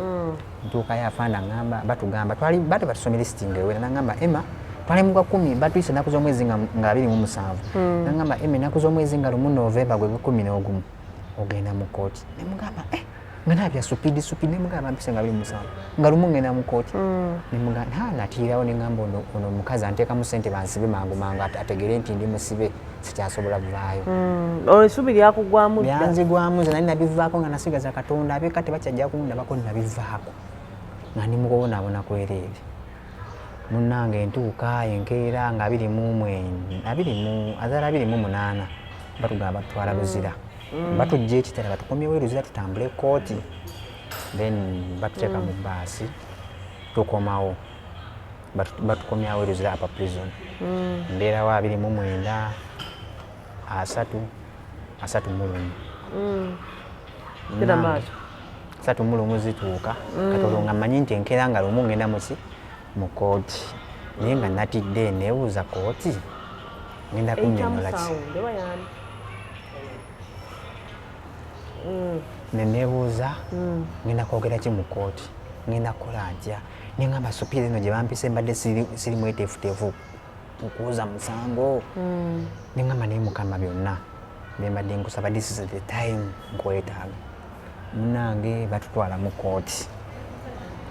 ntuukayo, afande aŋŋamba, batugamba twali bate batusomera lisiti ng'ewera. Naŋŋamba, "Emma," twali mu gwa 10, batuyise ennaku z'omwezi nga 27. Naŋŋamba, "Emma, ennaku z'omwezi nga 1 Novemba gwe 11 ogenda mu kooti." Nemugamba, "Eh," nga nabya speed speed. Nemugamba, "Mpise nga 27 nga 1 ngenda mu kooti?" Nemugamba ha, natiirawo neŋŋamba, ono omukazi anteekamu ssente bansibe mangu mangu, ategere nti ndi musibe, sikyasobola kuvaayo." Olwo essuubi lyakugwamu dda. Byanzigwamu. Nze nali nabivaako nga nasigaza Katonda, abeka tebakyajja kundabako. Nabivaako nga ndi mukubonaabona kwereere. Munnange, entuuka enkeera nga 29, abiri mu azaala 28, batugamba batutwala Luzira, batujja ekitala batukomyewo e Luzira tutambule kooti. Then batuteeka mu baasi, tukomawo. Batukomyawo e Luzira Upper Prison. Mbeerawo 29, 30, 31. Genda maaso. 31 zituuka kati olwo nga mmanyi nti enkeera nga 1 ngenda muki mu kooti, naye nga natidde, neebuuza kooti ngenda kunnyonnyola ki? Sound oba yani? Ne neebuuza ngenda kwogera ki mu kooti, ngenda kukola ntya? Neŋŋamba supiira eno gye bampise mbadde siri mweteefuteefu okuwoza musango. Neŋŋamba, naye Mukama, byonna bye mbadde nkusaba, this is the time nkwetaaga. Munange, batutwala mu kooti,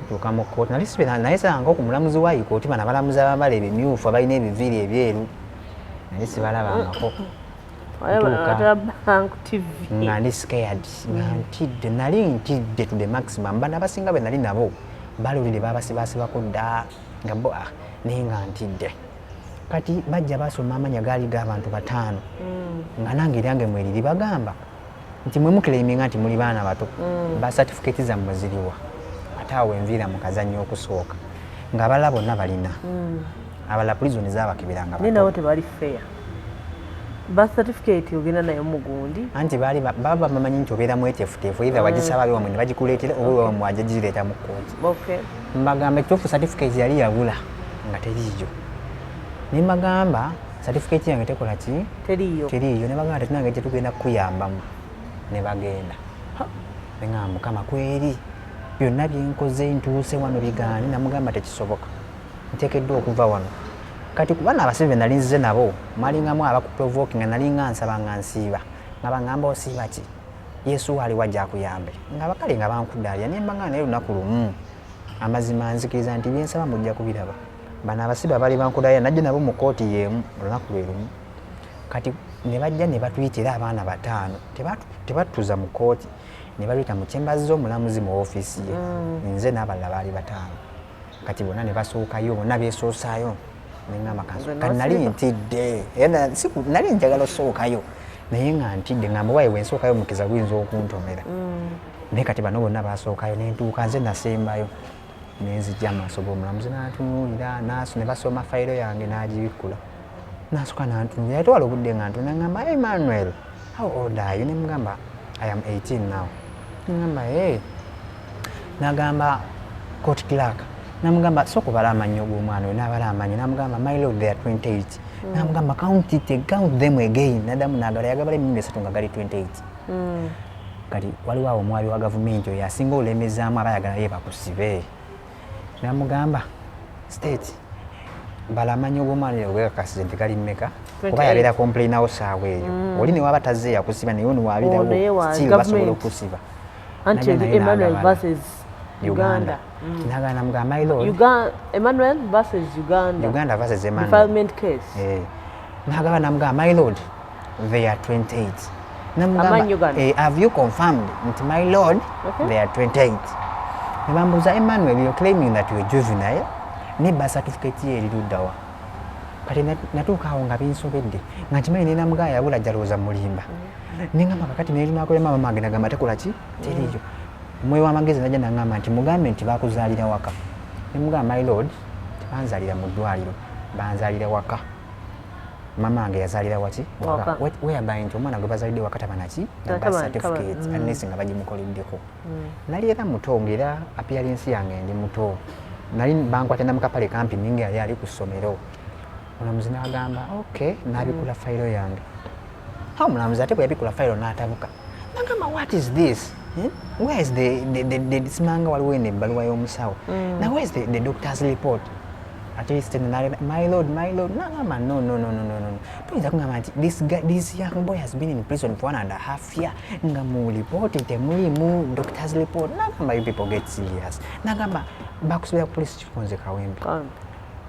tutuuka mu kooti, nali sibeera naye sanga ku mulamuzi wa kooti. Bano abalamuzi abambala ebimyufu, abalina ebiviiri ebyeru, naye sibalabangako. Ntuuka. Atala Bank TV. Nga ndi scared, nga ntidde, nali ntidde to the maximum. Bano abasinga be nali nabo balulire babasibasibako dda nga bo, ah, naye nga ntidde. Kati bajja basoma amanya, gaali g'abantu bataano, nga nange eryange mweriri. Bagamba nti, "Mwe muclaiminga nti muli baana bato, ba certificate zammwe ziriwa?" Ate awo enviira mu kazannyo okusooka ng'abalala bonna balina, abalala prison zabakeberanga Naye bato. Nabo tebali fair. Birth certificate ogenda nayo mugundi. Anti baali baba bamanyi nti obeera mweteefuteefu, either wagisaba abewammwe ne bagikuleetera oba ewammwe wajja gireeta mu kkooti. Mbagamba ekituufu, certificate yali yabula nga teriiyo. Ne mbagamba certificate yange tekola ki? Teriiyo. Teriiyo. Ne bagamba, "Tetunange tetugenda kukuyambamu." Ne bagenda. Neŋŋamba, "Mukama, kweri byonna byenkoze ntuuse wano bigaane." Namugamba, "Tekisoboka, nteekeddwa okuva wano." Kati kubana abasibe be nali nzize nabo mwalingamu abakuprovoke, nga nalinga nsaba nga nsiiba, nga baŋŋamba, "Osiiba ki? Yesu aliwo, ajja akuyambe." Nga bakale nga bankudaalira, naye mbanga naye lunaku lumu amazima nzikiriza nti byensaba mujja kubiraba. Bano abasibe abaali bankudaalira najja nabo mu kooti y'emu olunaku lwe lumu. Kati ne bajja ne batuyitira abaana bataano. Tebatutuuza mu kooti, ne baluyita mu chambers z'omulamuzi mu ofiisi ye. Nze n'abalala baali bataano. Kati bonna ne basookayo, bonna beesoosaayo. Neŋŋamba Nze kati nali n'osiiba. ntidde. Era nali njagala osookayo naye nga ntidde, ngamba waaye bwensookayo omukisa guyinza okuntomera. Naye kati bano bonna basookayo, nentuuka nze nasembayo, nenzijja amaaso g'omulamuzi, n'antunuulira ne basoma fayiro yange, n'agibikkula, nasooka n'antunuulira, yatwala obudde nga ntunula. Ngamba, "Emmanuel, how old are you?" Nemugamba, "I am 18 now." Ngamba, "Hey." Nagamba court clerk, namugamba, "Sooka obala amannyo g'omwana oyo." N'abala amannyo, namugamba, "My lord, they are 28." Namugamba, "Count it, count them again." Naddamu n'agala, yagabala emirundi esatu nga gali 28. Kati waliwo awo omwali wa gavumenti oyo asinga olemezaamu, aba ayagala ye bakusibe. Namugamba, "State, bala amannyo g'omwana oyo ogekakasize nti gali mmeka." Kuba 28. Yabeera complainawo saawa eyo, oli ne waba tazze yakusiba, naye ono Ono ye waabirawo wa still basobola government. okusiba. Anti Najja naye Emmanuel n'agabala. versus Uganda. Uganda. Nagana namugamba, "My lord." Emmanuel versus Uganda. Uganda versus Emmanuel. Defilement case. Eh. Nagaba namugamba, "My lord, they are 28." Namugamba, Amannyo gano? "Eh, have you confirmed nti, my lord, they are 28?" Ne bambuuza, "Emmanuel, you're claiming that you're juvenile, ne birth certificate ye eri luddawa?" Kati natuuka awo nga binsobedde, nga nkimanyi nenamugaya yabula jalowooza mulimba. Nengamba kakati nelunakolema mama wange, nagamba tekola ki, teriyo. Omwoyo w'amagezi najja nagamba nti mugambe nti bakuzaalira waka. Nemugamba, "My lord, tebanzaalira mu ddwaliro, banzaalira waka. Mama wange yazaalira waki?" Waka. Whereby nti omwana gwe bazaalidde waka taba naki, na Taba- birth certificate, unless nga bagimukoleddeko. Nali era muto, ngaera appearance yange ndi muto, nali bankwata na mukapale kampi ninga yali ali ku ssomero. Omulamuzi n'agamba, "Ok," n'abikula fayiro yange. Ha, omulamuzi ate bwe yabikula fayiro n'atabuka, nagamba, "What is this? Eh? Where is the simanga waliwo eno ebbaluwa y'omusawo? Now where is the doctor's report?" At least "My lord, my lord." Nagamba, "No, no, no, no, no, no, tuyinza kugamba nti this guy, this young boy has been in prison for 1.5 year nga mu report temulimu doctor's report." Nagamba, "You people get serious." Nagamba, "Bakusibira ku police Kifunze Kawempe."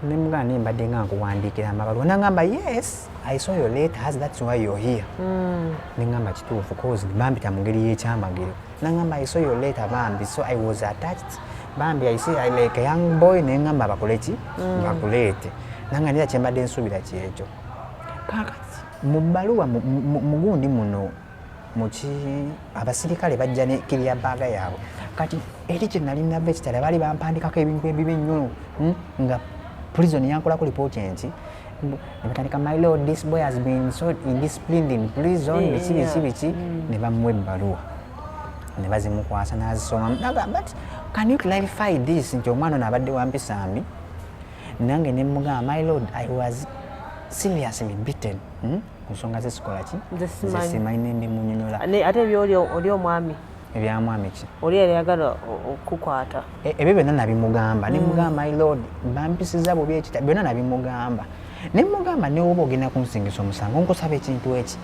Nemugamba, "Naye mbadde nga nkuwandiikira amabaluwa." Nagamba, "Yes, I saw your letters, that's why you're here." Nengamba, "Kituufu, cause bampita mu ngeri y'ekyamagero." Nagamba, "I saw your letter bambi, so I was attached bambi. I see I like a young boy." Nengamba, "Bakole ki? Bakuleete." Nanga nira kyembadde nsuubira kyekyo. Kakati mu bbaluwa mugundi muno muki, abasirikale bajja ne clear bag yaabwe. Kati eri kye nali nava ekitala, baali bampandikako ebintu ebibi ennyo, nga prison yankolako lipooti nti ne batandika, "My lord, this boy has been so indisciplined in prison," biki biki biki. Ne bamuwa ebbaluwa ne bazimukwasa n'azisoma. Nagamba, "But can you clarify this nti omwana ono abadde wampisa mbi?" Nange ne mugamba, "My lord, I was seriously beaten, Ku nsonga zesikola ki? Nze simanyi. Simanyi, nembimunyonyola. Ate ebyoli oli omwami? Ebyamwami ki? Oli yali ayagala okukwata. Ebyo byonna nabimugamba. Nemugamba, "My lord, bampisiza bubi ekita." Byonna nabimugamba. Nemugamba, "Newoba ogenda kunsingisa omusango, nkusaba ekintu eki,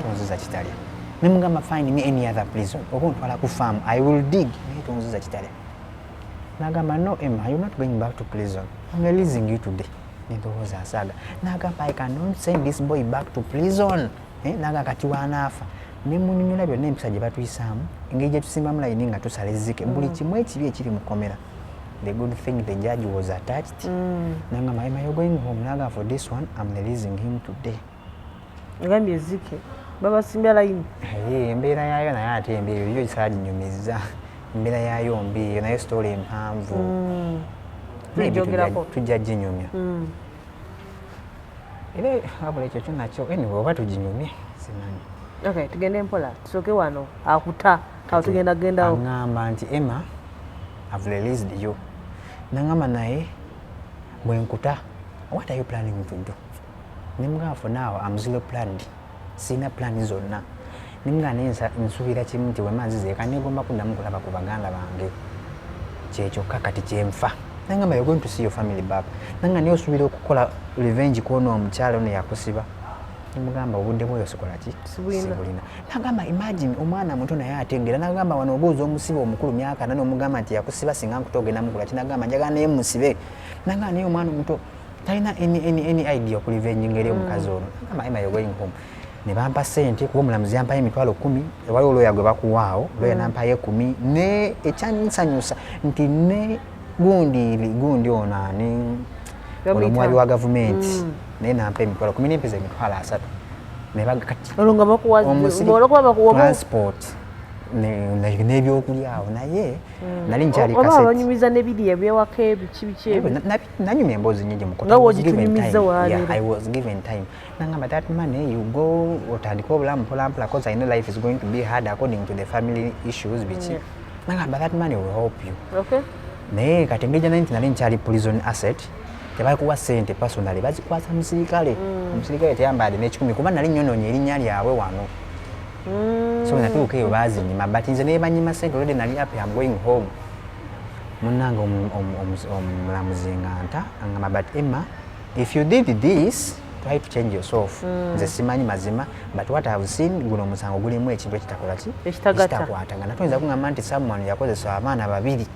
tonziza Kitalya." Nemugamba, "Find me any other prison oba ontwala ku farm, I will dig, naye tonziza Kitalya." Nagamba, "No, Emma, you're not going back to prison. I'm releasing you today." Nendowooza asaaga. Nagamba, "I cannot send this boy back to prison." Eh, naga kati wanaafa. Nemunyonyola byonna, empisa gye batuyisaamu, engeri gye tusimbamu layini nga tusala ezzike, buli kimu ekibi ekiri mu kkomera. The good thing, the judge was attached. Nagamba, "Emma, you're going home." Naga, "For this one, I'm releasing him today." Ngambye ezzike babasimbya layini. Ee, embeera yaayo naye ate embi eyo yo saaginyumiza. Embeera yaayo mbi eyo, naye story empanvu. Maybe Tujjogerako. Tujja ginyumya era wabula ekyo kyo nakyo, anyway, oba tuginyumye simanyi. Okay, tugende mpola, tusooke wano akuta awo, tugenda gendawo. Aŋŋamba nti, "Emma, I've released you." Naŋŋamba, "Naye bwe nkuta, what are you planning to do?" Nemugamba, "For now I'm zero planned, sirina plan zonna." Nemugamba, "Naye nsuubira kimu nti wema nzizeeka negomba kuddamu kulaba ku baganda bange, kyekyokka kati kyenfa." Nangamba, "You're going to see your family back." Nanga, "Naye osuubira okukola revenge kwona omukyala ono yakusiba?" Nemugamba, "Obudde bwoyo sikola ki?" Sibulina. Sibulina. Nagamba, "Imagine omwana muto naye ategeera." Nagamba, "Wano obuuza omusibe omukulu myaka 4 omugamba nti yakusiba, singa nkuta ogenda mukula ki?" Nagamba, "Njagala naye musibe." Nagamba, "Naye omwana omuto talina any idea okurevenge eri omukazi ono." Nagamba, "Emma, you're going home." Ne bampa sente, kuba omulamuzi yampayo 100,000. Waliwo looya gwe bakuwaawo, looya nampayo 10,000. Ne ekyansanyusa nti ne gundi gundi ono ani, ono omuwabi wa gavumenti, naye nampa 100,000 nempeza 30,000. Kati Olwo nga bakuwa olwokuba bakuwa transport n'ebyokulya awo, naye nali nkyali oba kaseti. Abanyumiza n'ebiri ebyewaka ebiki biki ebyo. Nanyumya emboozi nyingi mu Nga w'ogitunyumiza waleero. I was given time. Nangamba, "That money, you go otandike obulamu mpola mpola, cause I know life is going to be hard according to the family issues," biki. Nangamba, "That money will help you." Naye kati engeri gyanayi nti nali nkyali prison asset, tebakuwa sente personally, bazikwasa musirikale. Omusirikale teyambadde n'ekikumi, kuba nali nyonoonye erinnya lyabwe wano. So natuuka eyo bazinyima, but nze naye banyima sente already nali happy, I'm going home. Munnange omulamuzi nga nta angamba, "But Emma, if you did this, try to change yourself. Nze simanyi mazima, but what I have seen, guno omusango gulimu ekintu ekitakola ki?" Ekitagatta. Ekitakwatagana. Toyinza kuŋŋamba nti someone yakozesa abaana babiri,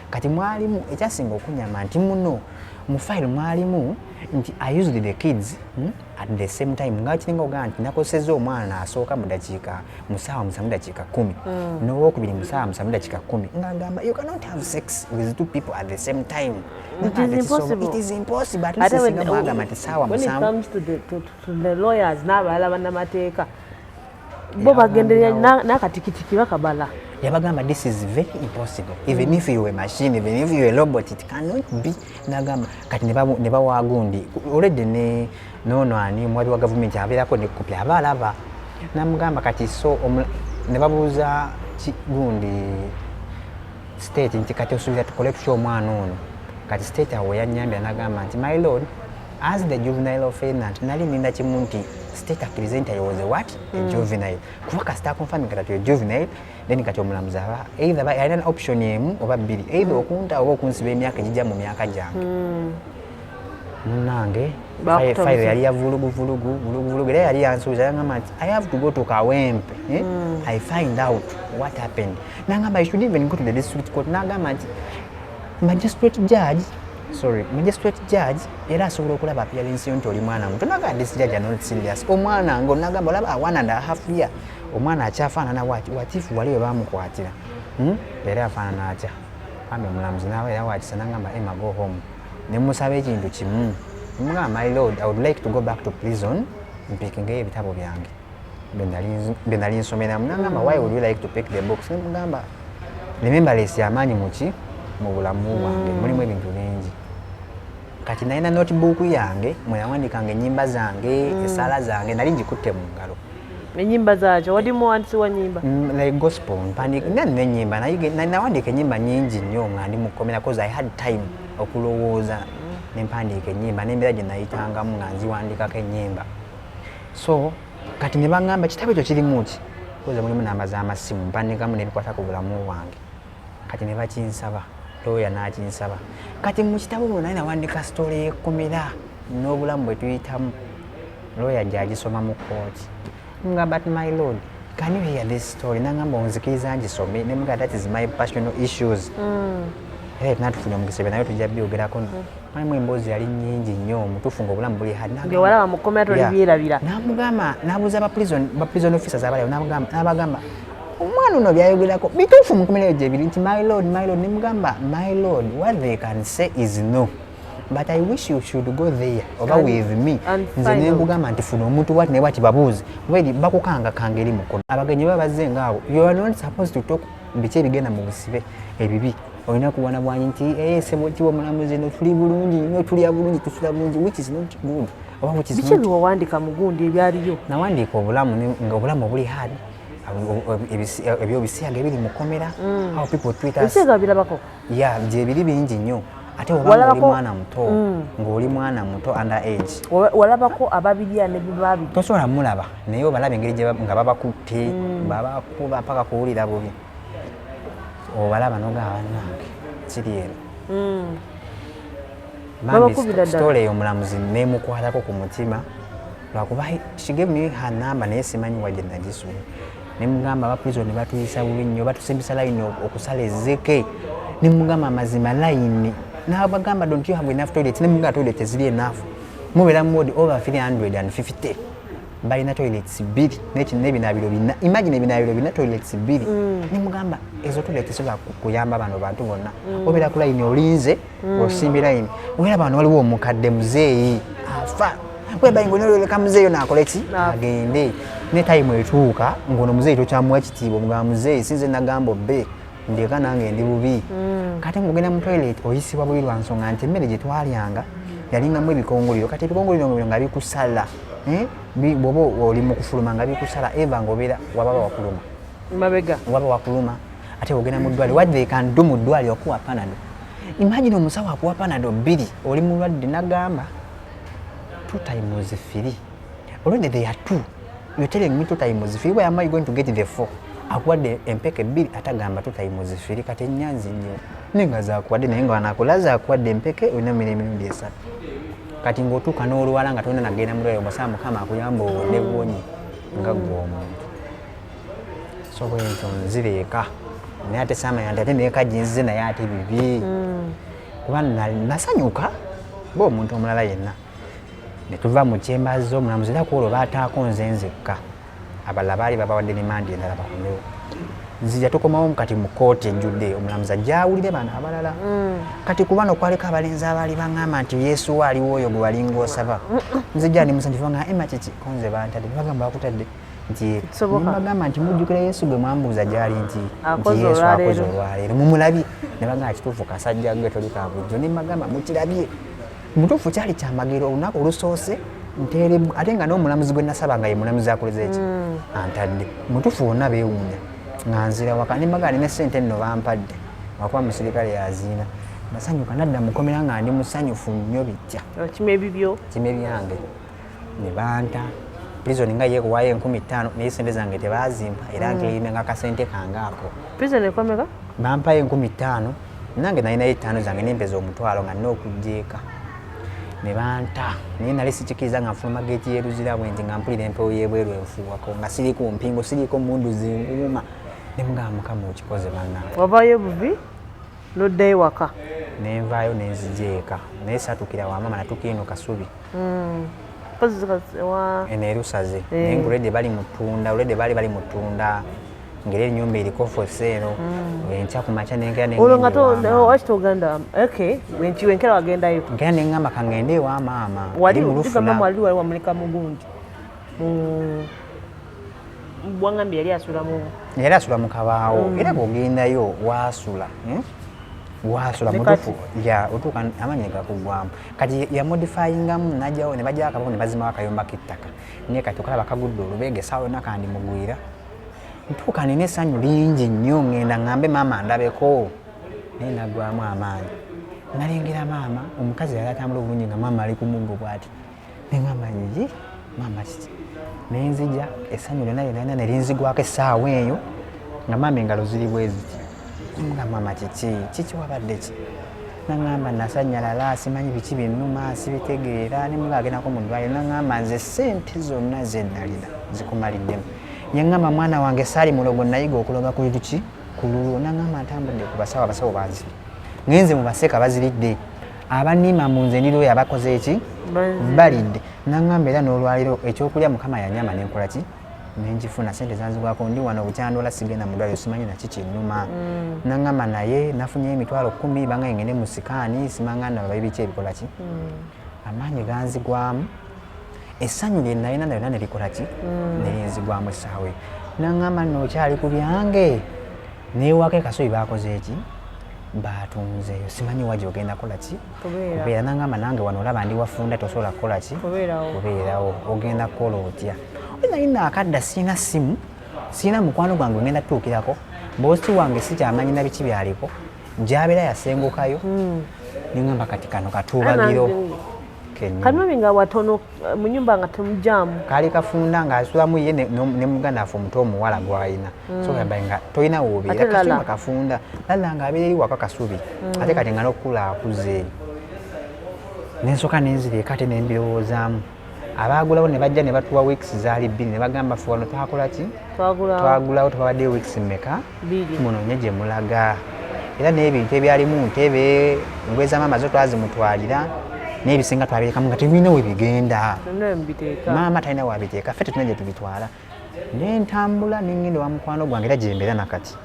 Kati mwalimu ekyasinga okunyama nti muno Mu file mwalimu nti I used the kids at the same time, nga kiringa ogamba nti nakosezza omwana asooka mu dakiika mu ssaawa 7 dakiika 10, n'owokubiri mu ssaawa 7 dakiika 10, ng'agamba you cannot have sex with two people at the same time. It is impossible. It is impossible. At least singa mwagamba nti ssaawa When it 7. comes to the lawyers n'abalala bannamateeka, bo bagenderera n'akatikitiki bakabala. Yabagamba this is very impossible, even if you were machine, even if you were robot, it cannot be. Nagamba kati ne bawa gundi already ne nono ani omwali wa gavumenti abeerako ne kopi aba alaba, namugamba kati so ne babuuza gundi state nti kati osuubira tukole tutya omwana ono? Kati state awo yanyambira nagamba nti, "My lord, as the juvenile offender," nti nali ninda kimu nti state akkirize nti I was a what, a juvenile, kuba kasita confirming kati a juvenile, then kati omulamuzi aba either alina option emu oba bbiri, either okunta oba okunsiba emyaka egijja mu myaka gyange. Munange, Bakuta file buzi. Yali ya vulugu vulugu vulugu vulugu, era yali yansuubiza, yangamba nti I have to go to Kawempe, eh? I find out what happened. Nangamba I should even go to the district court. Nagamba nti magistrate judge, sorry, magistrate judge era asobola okulaba appearance yo nti oli mwana muto. Nagamba this judge are not serious. Omwana ngo nagamba olaba 1.5 year omwana akyafaanana wati watifu wali we bamukwatira, Era afaanana atya? Bambi omulamuzi nawe era wakisa, nagamba, "Emma, go home." Nemusaba ekintu kimu, nemugamba, "My lord, I would like to go back to prison mpikingeyo ebitabo byange bye nali nsomeramu." Nagamba, "Why would you like to pick the books?" Nemugamba remembrance amaanyi muki mu bulamu bwange, mulimu ebintu bingi. Kati nalina notebook yange mwe nawandikanga ennyimba zange, essaala zange, nali ngikutte mu ngalo. Enyimba zakyo wali muwandisi wa nyimba? Like gospel mpandika nga nina ennyimba, nawandiika ennyimba nyingi nnyo nga ndi mu kkomera, cause I had time okulowooza nempandiika ennyimba n'embeera gye nayitangamu nga nziwandikako ennyimba. So kati ne baŋŋamba, "Kitabo ekyo kirimu ki?" Koza mulimu namba z'amasimu, mpandikamu n'ebikwata ku bulamu bwange. Kati ne bakinsaba, looya n'akinsaba. Kati mu kitabo muno naye nawandika story y'ekkomera n'obulamu bwe tuyitamu. Looya gy'agisoma mu kooti nga, "But my lord, can you hear this story?" Nangamba, "Onzikiriza ngisome?" Nemuga, "That is my personal issues." Era tunatufunye omukisa, ebyo naye tujja byogerako. Mulimu emboozi yali nnyingi nnyo omutuufu ng'obulamu buli hard. Nga walaba mu kkomera tolibyerabira. Namugamba, nabuuza ba prison officers abaliwo, n'abagamba, "Omwana ono byayogerako bituufu mu kkomera eyo gyebiri?" Nti, "My lord, my lord." Nemugamba, "My lord, what they can say is no, but I wish you should go there oba with me." And Nze find out. Nenkugamba nti funa omuntu bwati naye bwati babuuze, kuba eri bakukangakanga eri mukono. Abagenyi baba bazze ngaabo, you are not supposed to talk biki ebigenda mu busibe ebibi. Olina kuwana bwanyi nti, "Eh, sebo kiwa omulamuzi, no tuli bulungi nnyo, tulya bulungi, tusula bulungi," which is not good oba which is Biki not. Ebiwawandika mu gundi ebyaliyo? Nawandiika obulamu nga obulamu obuli hard, ebyobisiyaga ebiri mu kkomera, how people treat us. Ebisiyaga birabako? Ya, gyebiri bingi nnyo. Ate oba ng'oli mwana muto, ng'oli mwana muto, under age. Walabako ababirya ne bibabirya? Tosobola mulaba, naye obalaba engeri nga babakutte, babakuba paka kuwulira bubi. Obalaba nogamba, "Bannange, kiri eno." Bambi. Babakubira ddala. Story eyo omulamuzi nemukwatako ku mutima, lwakuba she gave me her number naye simanyi wa gye nagisula. Nemugamba aba prison batuyisa bubi nnyo, batusimbisa layini okusala ezzeke. Nemugamba amazima layini, nabagamba, "Don't you have enough toilets?" Nemugamba, "Toilet teziri enough, mubeera mu ward over 350, balina toilets bbiri n'ebinaabiro bina. Imagine, ebinaabiro bina, toilets bbiri." Nemugamba, "Ezo toilet tesobola kuyamba bano bantu bonna. Obeera ku layini, olinze, osimbye layini, wera bano waliwo omukadde muzeeyi afa webayi ngaoleka muzeeyo nakola ki?" Agende ne time etuuka ngono muzeeyi tokyamuwa kitiibwa, omugamba, "Muzeeyi, sinze nagamba obbe ndeka, nange ndi bubi." Kati ng'ogenda mu toilet oyisibwa bubi lwa nsonga nti emmere gye twalyanga yalingamu ebikongoliro. Kati ebikongoliro bino nga bikusala, eh? Bw'oba oli mu kufuluma nga bikusala, eva ng'obeera wababa wakuluma. Mabega. Waba wakuluma. Ate ogenda mu ddwaliro, what they can do mu ddwaliro, okuwa Panado. Imagine omusawo akuwa Panado bbiri, oli mulwadde, nagamba two times three. Already they are two, you're telling me two times three, where am I going to get the four? Akuwadde empeke bbiri, ate agamba two times three. Kati ennyanzi nnyo naye nga zakuwadde, naye nga wanakulaza akuwadde empeke olina mmere emirundi esatu. Kati ng'otuuka n'olwala nga tolina nagenda mu ddwaliro, omusaba Mukama akuyamba owone buwonyi nga ggwe omuntu. So bwentyo nzireeka, naye ate saamanya nti ate neeka ginzize, naye ate bibi, kuba nasanyuka. Ng'omuntu omulala yenna. Ne tuva mu chamber z'omulamuzi, era ku olwo baataako nze nzekka, abalala baali babawadde rimandi endala bakomewo. Nzija tukomawo kati mu kooti ejjudde, omulamuzi ajja awulire bano abalala. Kati ku bano kwaliko abalenzi abaali baŋŋamba nti Yesu we aliwo oyo gwe walinga osaba. Nzija ndi musanyufu nga, "Emma, kiki konze bantadde?" Bagamba bakutadde nti Kisoboka. Nembagamba nti mujjukira Yesu gwe mwambuuza gyali nti nti Akoze Yesu akoze olwaleero. olwaleero, mumulabye? Ne bagamba, "Kituufu, kasajja gwe toli ka bulijjo." Ne mbagamba, "Mukirabye, mutuufu kyali kyamagero." Olunaku olusoose nteerebbwa, ate nga n'omulamuzi gwe nasaba nga ye mulamuzi akoleze eki antadde mutuufu, bonna beewuunya. Nga nzira waka ne mbagamba, "Nina sente nno bampadde wakuba musirikale yaziina." Nasanyuka, nadda mukomera nga ndi musanyufu nnyo bitya. Okima ebibyo. Kima ebyange ne banta prison nga yekuwayo 5000, naye sente zange tebazimpa era nclaiminga akasente kange ako. Prison ekomeka? Bampayo 5000, nange nalinayo 5 zange, nempeza 100 nga nina okujja eka ne banta. Naye nali sikikiriza nga nfuluma geeti y'e Luzira bwe nti nga mpulira empewo y'ebweru enfuuwako, nga siriiko mpingo, siriiko mundu zinkuuma, ne mugamba, "Mukama, okikoze bannange." Wavaayo buvi n'oddayo waka? Nenvaayo nenzija eka, naye satukira wa maama, natuka eno Kasubi. Mpozi wa Eno erusaze. Naye nga already bali mu ttunda, already baali bali mu ttunda, ngeri ennyumba eriko fose eno. Enkya ku makya nenkera Olwo nga nengenda ewa maama. Wakita oganda, okay, wenkera wagendayo? Nkera neŋŋamba kangende ewa maama. Wali eri mu ojjuka Lufula. Maama wali wamuleka mugundi mu bwangambye yali asula mu Yali asula mu kabaawo, era bw'ogendayo waasula, Waasula. Ne Mutuufu ya otuuka amaanyi ne gakuggwamu. Kati yamodifyingamu najjawo ne bajjawo akabawo ne bazimawo akayumba k'ettaka, naye kati okalaba kagudde olubeega, essaawa yonna kandi mugwira. Ntuuka nina essanyu lingi nnyo, ŋŋenda ŋŋambe maama ndabeko, naye naggwamu amaanyi. Nalengera maama, omukazi yali atambula obulungi, nga maama ali ku muggo bw'ati, neŋŋamba, "Yi maama, kiki?" Nenzija, essanyu lyonna lyonna ne linzigwako essaawa eyo, nga maama engalo ziri bwe ziti. Nga maama, "Kiki? Kiki? Wabadde ki?" Naŋŋamba, "Nasanyalala, simanyi biki binnuma, sibitegeera." Ne muga agendako mu ddwaliro. Naŋŋamba, "Nze sente zonna ze nalina zikumaliddemu." Yaŋŋamba, "Mwana wange, saali mulogo, nayiga okuloga ku luki ku lulwo." Naŋŋamba, "Ntambudde ku basawo, abasawo banzibi, ngenze mu baseeka baziridde, abanimba mbu nze ndi looya bakoze eki balidde." Naŋŋamba, "Era n'olwaliro ekyokulya Mukama yanyama nenkola ki nenkifuna, sente zanzigwako, ndi wano bukyandola, sigenda mu ddwaliro, simanyi naki kinnuma." Naŋŋamba, "Naye nafunyeyo 100,000, bangaye ngende mu scan, simanga ndaba biki ebikola ki." Amaanyi ganzigwamu, essanyu lye nalina lyonna ne likola ki ne linzigwamu essaawa eyo. Naŋŋamba, "Nno okyali ku byange, neewaka e Kasubi bakoze eki, batunzeeyo, simanyi wa gyogenda kola ki Kubeera. kubeera." Naŋŋamba, "Nange wano olaba ndi wafunda, tosobola kukola ki Kubeerawo. Kubeerawo, ogenda kukola otya?" Naye naakadda, sirina simu, sirina mukwano gwange ngenda tutuukirako, bosi wange sikyamanyi na biki byaliko, gyabeera yasengukayo. Neŋŋamba, "Kati kano katuubagiro kennyini." Kati nga watono mu nyumba nga temujaamu? Kaali kafunda ng'asulamu ye ne muganda waffe omuto omuwala gw'alina, so gamba nga tolina woobeera. Ate Lala? Kasumba kafunda, Lala ng'abeera eri waka Kasubi, ate kati nga n'okukula akuze. Nensooka nenzireka, ate nembirowoozaamu. Abaagulawo ne bajja ne batuwa weeks zaali 2, ne bagamba, "Ffe wano twakola ki?" Twagulawo. "Twagulawo, tubabaddeyo weeks mmeka?" 2. "Munonye gye mulaga." Era n'ebintu ebyalimu, ntebe, engoye za maama zo twazimutwalira, n'ebisinga twabirekamu nga tebirina we bigenda. Byonna mubiteeka. Maama talina wabiteeka, ffe tetulina gye tubitwala. Nentambula nengenda wa mukwano gwange, era gyembeera nakati.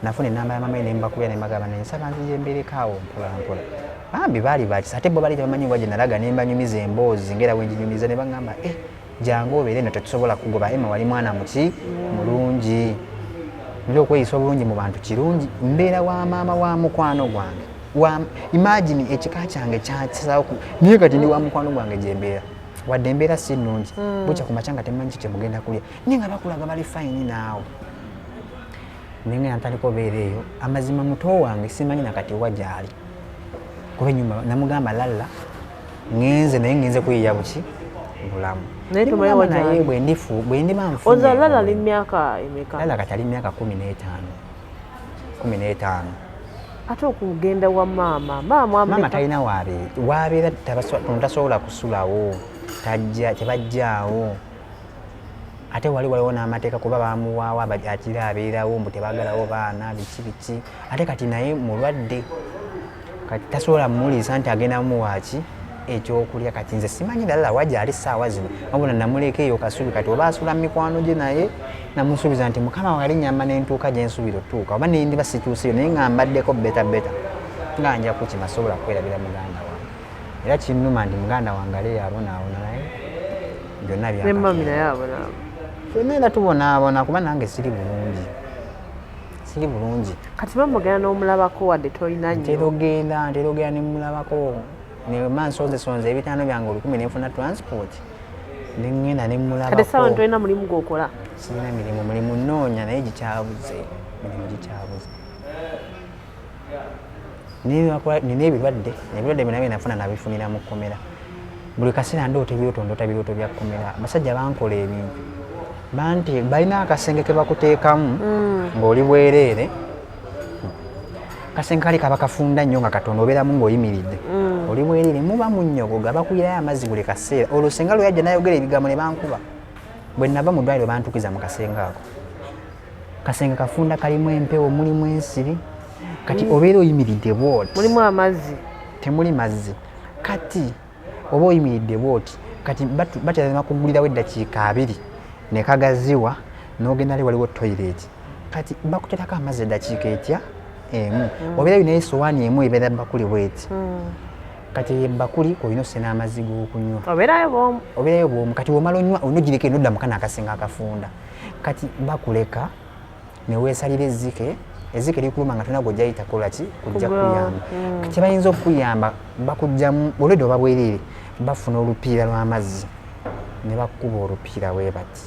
Nafuna enamba ya mama ye nembakubira, nembagamba, "Nensaba nzije mbeereko awo mpola mpola." Bambi baali bakisa, ate bo bali tebamanyi wa gye nalaga. Nembanyumiza emboozi ngaera wenginyumiza, ne baŋŋamba, "Eh, jangu obeere eno, tetusobola kugoba. Ema wali mwana muki mulungi, nera okweyisa obulungi mu bantu kirungi." Mbeera wa maama wa mukwano gwange. Imagine, ekika kyange kyakisawo, naye kati ndi wa mukwano gwange gyembeera, wadde embeera si nnungi. Bukya ku makya nga temanyi ki kyemugenda kulya, naye nga bakulaga bali fine naawe. Naye nga ntandika obeera eyo, amazima muto wange simanyi nakati wa gyali, kuba enyumba namugamba, "Lalla ŋŋenze, naye ŋŋenze kuyiya buki bulamu." Naye tomanyi wa Nemugamba, "Naye gyali. bwe ndifu bwe ndiba nfunye Oza Lala ali myaka emeka? Lala kati ali myaka 15, 15. Ate okugenda wa maama, maama Maama talina waabeera, waabeera tasobola kusulawo, tajja, tebajjaawo. Ate wali waliwo n'amateeka, kuba bamuwaawo akira abeerawo mbu tebagalawo baana biki biki. Ate kati naye mulwadde. Kati tasobola mumuliisa nti agenda muwaaki ekyokulya. Kati nze simanyi ddala wajja ali ssaawa zino, wabula namuleka eyo Kasubi. Kati oba asula mu mikwano gye, naye namusuubiza nti Mukama wali nyamba nentuuka gye nsuubira otuuka, oba nendiba situuseyo, naye nga mbaddeko better better nga nja kukima. Sobola kwerabira muganda wange, era kinnuma nti muganda wange ali abonaabona, naye byonna ne mami naye abonaabona. Ffenna era tubonaabona, kuba nange siri bulungi, siri bulungi. Kati mama ogenda n'omulabako wadde tolina ntera nnyo? Ogenda, ntera ogenda nemulabako, nema nsonzesonze 500 byange, 1000, nenfuna transport neŋŋenda Kati essaawa nemulabako. Tolina mulimu gw'okola? Sirina mirimu. Mulimu nnoonya naye gikyabuze, mirimu gikyabuze. Nina ebirwadde, ebirwadde byonna byenafuna nabifunira mu kkomera. Buli kaseera ndoota ebirooto, ndoota birooto bya kkomera. Abasajja bankola ebintu banti balina akasenge ke bakuteekamu ng'oli bwereere. Kasenge kali kaba kafunda nnyo nga katono, obeeramu ng'oyimiridde, oli bwereere, muba munnyogoga, bakuyirayo amazzi buli kaseera. Olwo senga lwe yajja nayogera ebigambo ne bankuba. Bwe nava mu ddwaliro bantukiza mu kasenge ako. Kasenge kafunda, kalimu empewo, mulimu ensiri. Kati obeera oyimiridde bwoti. Mulimu amazzi? Temuli mazzi. Kati oba oyimiridde bwoti, kati batera ne bakugulirawo eddakiika 20 ne kagaziwa n'ogenda ali waliwo toilet. Kati bakuterako amazzi eddakiika etya emu, obeera olinayo esowaani emu ebeera bakuli bweti. Kati eyo ebbakuli olina osena amazzi g'okunywa. Obeerayo bwomu? Obeerayo bwomu. Kati womala onywa olina ogireka enodda mukana akasenga akafunda. Kati bakuleka neweesalira ezzike, ezzike likuluma nga tolina gwojja yita kolaki kujja Kugulawo. kuyamba. Kati bayinza okukuyamba bakugjamu olwedde oba bwereere, bafuna olupiira lw'amazzi ne bakuba olupiira bwe bati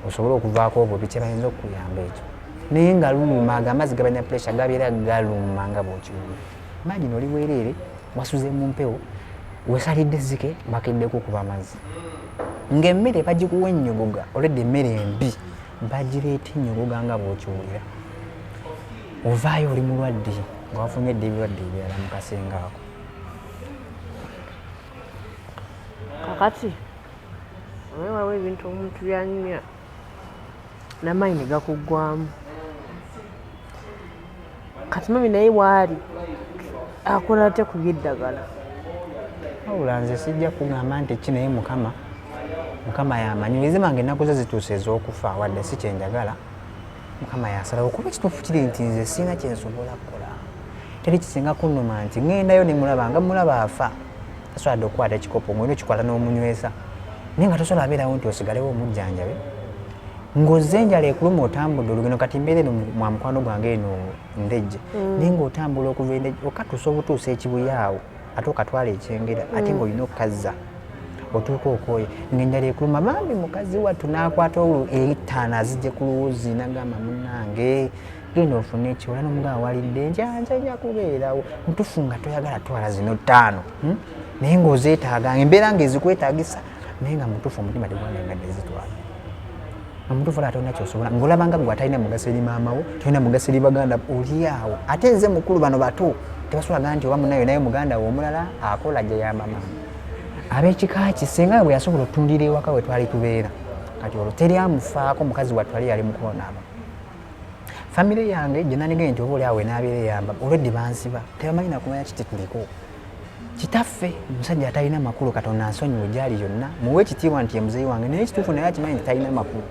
osobole okuvaako obubi. Kyebayinza okukuyamba ekyo, naye nga luluma. Ago amazzi gaba ne pressure, gabeera galuma nga bw'okiwulira. Imagine oli bwereere, wasuze mu mpewo, wesalidde ezzike, bakedde kukuba amazzi, ng'emmere bagikuwa ennyogoga. Olwedde emmere embi bagireeta ennyogoga nga bw'okiwulira. Ovaayo oli mulwadde nga wafunye dda ebirwadde ebirala mu kasenge ako. Kakati omanyi waliwo ebintu omuntu byanyumya n'amaanyi ne gakuggwamu. Kati mami naye waali akola atya ku by'eddagala? Wabula nze sijja kugamba nti ki, naye Mukama yamanyi. Eze bange ennaku ze zituuse ez'okufa, wadde si kyenjagala, Mukama yasalawo. Kuba ekituufu kiri nti nze sirina kyensobola kukola. Teri kisinga kunnuma nti ŋŋendayo ne mulaba nga mulaba afa, tasobola okukwata ekikopo, ng'olina okikwata n'omunywesa, naye nga tosobola abeerawo nti osigalewo omujjanjabe ng'ozze enjala ekuluma, otambudde olugendo. Kati mbeera eno mwa mukwano gwange eno Ndejje, naye ng'otambula okuva Endejje okatuusa obutuusa Ekibuye awo, ate okatwala Ekyengera, ate ng'olina okukazza otuuka okwoye ng'enjala ekuluma. Bambi mukazi wattu n'akwata olwo 5 azijje ku luwuzi, nagamba, "Munnange, genda ofune ekyola." N'omugamba, "Walidde njanza nja kubeerawo." Mutufu nga toyagala twala zino 5, Naye ng'ozeetaaga, embeera ng'ezikwetaagisa, naye nga mutufu omutima tegwanengadde zitwala. Omutuufu olaba tolina kyosobola, ng'olaba nga gwe atalina mugaso eri maama wo, tolina mugaso eri baganda. Oli awo ate nze mukulu, bano bato tebasobola gaa nti oba munayo, naye muganda we omulala akola gyeyamba maama ab'ekika ki. Singa bwe yasobola otundira ewaka we twali tubeera, kati olwo teri amufaako. Mukazi wattu ali yali mukubonaabo. Famire yange gye nandigende nti oba oli awo enaabeera eyamba, olwedde bansiba, tebamanyi nakumanya kiti tuliko. Kitaffe musajja atalina makulu. Katonda nsonyiwe gyali yonna, muwe ekitiibwa nti ye muzeeyi wange, naye ekituufu naye akimanyi nti talina makulu.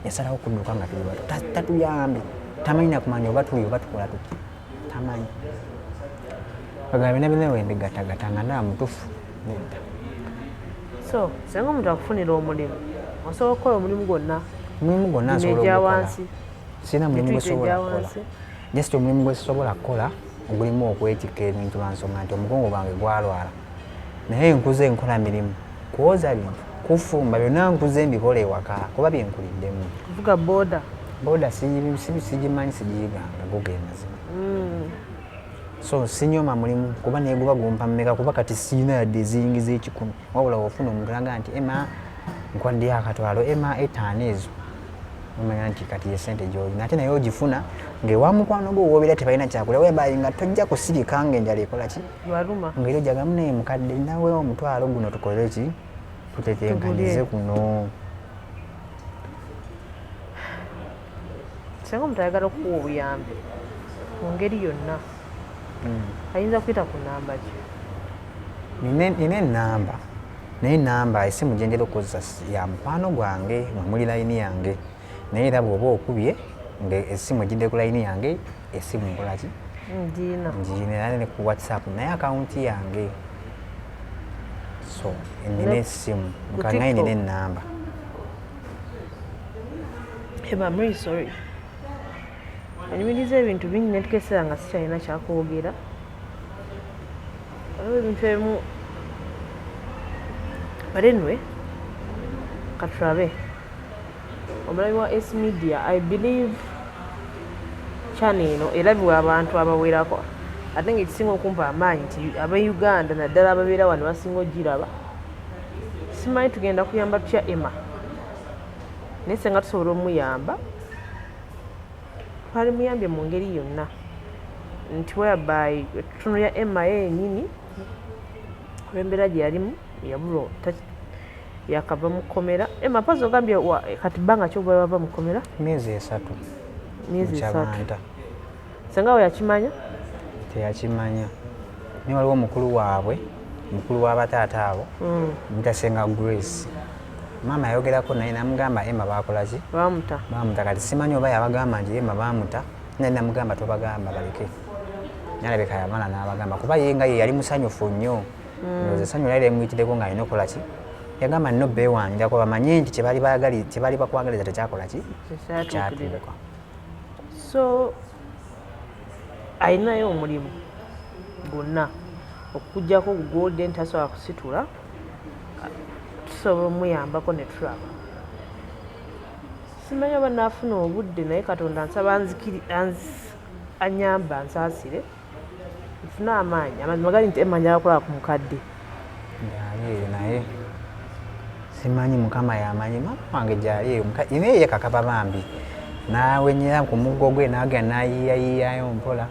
Yasalawo kudduka nga tuli bato. Tatuyambe, tamanyi nakumanya oba tuli oba tukola tuti, tamanyi. Bagamba byonna byonna wembigattagatta nga ndaba mutufu nedda. So singa omuntu akufunira omulimu, osobola okukola omulimu gwonna? Omulimu gwonna Gino nsobola egya ogukola. wansi? Sirina mulimu Gye tuyita gwesobola egya kukola. wansi. Just omulimu gwesobola kukola ogulimu okwetikka ebintu, lwansonga nti omugongo gwange gwalwala. Naye nkuze nkola mirimu, kwoza bintu, kufumba, byonna nkuze mbikola ewaka kuba byenkuliddemu. Kuvuga boda? Boda sigimanyi, sigiyiganga, go ge mazima. So sinyoma mulimu kuba naye guba gumpa mmeka, kuba kati sirina yadde eziyingiza 100. Wabula ofuna omuntu aga nti, "Ema, nkwaddeyo akatwalo, ema 5 ezo," omanya nti kati ye sente gyolina, ate naye ogifuna ng'ewa mukwano gwo wobeera tebalina kyakulya, webayi nga tojja kusirika ng'enjala ekola ki. Baluma. Ng'era ojagamu naye, "Mukadde, nawe omutwalo guno tukole ki, tutetenkanize Tugulye." kuno. Singa omuntu ayagala okukuwa obuyambi mu ngeri yonna? Ayinza kuyita ku namba ki? Nina enamba, naye enamba esimu gye njera okukozesa ya mukwano gwange, mwe muli layini yange. Naye era bw'oba okubye nga essimu ejjidde ku layini yange, essimu nkola ki? Ngiina. Ngiina era ne ku WhatsApp naye akawunti yange. So nina essimu Ku nka naye nina TikTok? Enamba. Eba, I'm really sorry. Anyumiriza ebintu bingi netukeseera nga sikyalina kyakwogera. Waliwo ebintu ebimu. But anyway, katulabe. Omulabi wa S Media, I believe channel eno erabibwa abantu abawerako. Ate nga ekisinga okumpa amaanyi nti ab'e Uganda naddala ababeera wano basinga ogiraba. Simanyi tugenda kuyamba tutya Emma. Naye senga tusobola omuyamba, twali muyambye mu ngeri yonna nti whereby tutunulira Emma ye yennyini olw'embeera gye yalimu, yabulwa yakava mu kkomera. Emma, mpazi ogambye kati bbanga ki oba wava mu kkomera? Myezi 3. Myezi 3. Mukyabanta. Senga we yakimanya? Teyakimanya, naye waliwo mukulu waabwe, mukulu w'abataata abo, mutasenga Grace, maama yayogerako naye namugamba Emma bakola ki? Bamuta. Bamuta. Kati simanyi oba yabagamba nti Emma bamuta, naye namugamba tobagamba, baleke. Nalabika yamala n'abagamba, kuba ye nga ye yali musanyufu nnyo. Ndowooza essanyu lyali limuyitiddeko ng'alina okukola ki, yagamba nno beewanirako bamanye nti kyebali bagali kyebali bakwagaliza tekyakola ki? Tekyatuukirira. Kyatuuka. So alinayo omulimu gwonna okugjako golden tasobola kusitula, tusobola omuyambako ne tulaba. Simanyi oba naafuna obudde, naye Katonda nsaba anyamba, ansaasire nfune amaanyi. Amazima gali nti Emma njagala kulaba ku mukadde. Gyali eyo, naye simanyi, Mukama yamanyi. Mama wange gyali eyo, naye ye kakaba bambi nawenyera ku muggo gwe nagenda nayiyayiyayo mpola.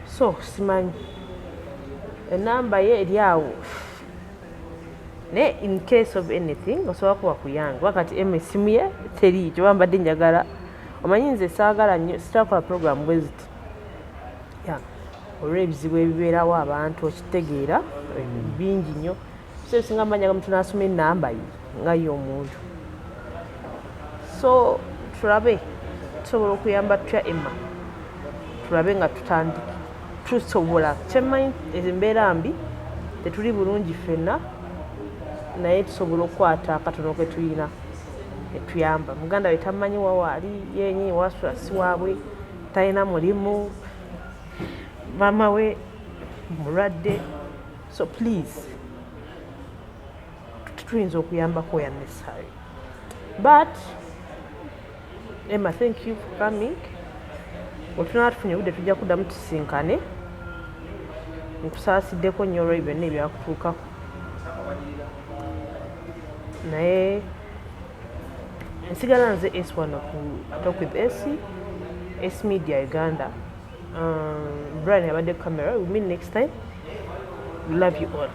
So simanyi enamba ye eri awo, naye in case of anything osobola kuba kuyange, kuba kati Emma essimu ye teri. Kyoba mbadde njagala omanyi nze saagala nnyo, sitakola program bwe ziti ya olw'ebizibu ebibeerawo abantu, okitegeera, bingi nnyo. So ebisinga mba njagala muntu n'asoma enamba ye nga ye omuntu. So tulabe tusobola okuyamba tutya Emma, tulabe nga tutandika tusobola. Kyemmanyi embeera mbi, tetuli bulungi ffenna, naye tusobola okukwata akatono ke tulina etuyamba muganda we. Tamanyi wawaali yenyini, wasula si waabwe, talina mulimu, maama we mulwadde. So please, tuyinza okuyambako ya necessary. But Emma, thank you for coming. Wetunaba tufunye obudde tujja kuddamu tusinkane. Nkusaasiddeko nnyo olw'ebyo byonna ebyakutuukako, naye nsigala nze S1 ku Talk with S, S Media Uganda. Brian abadde camera. We meet next time. We love you all.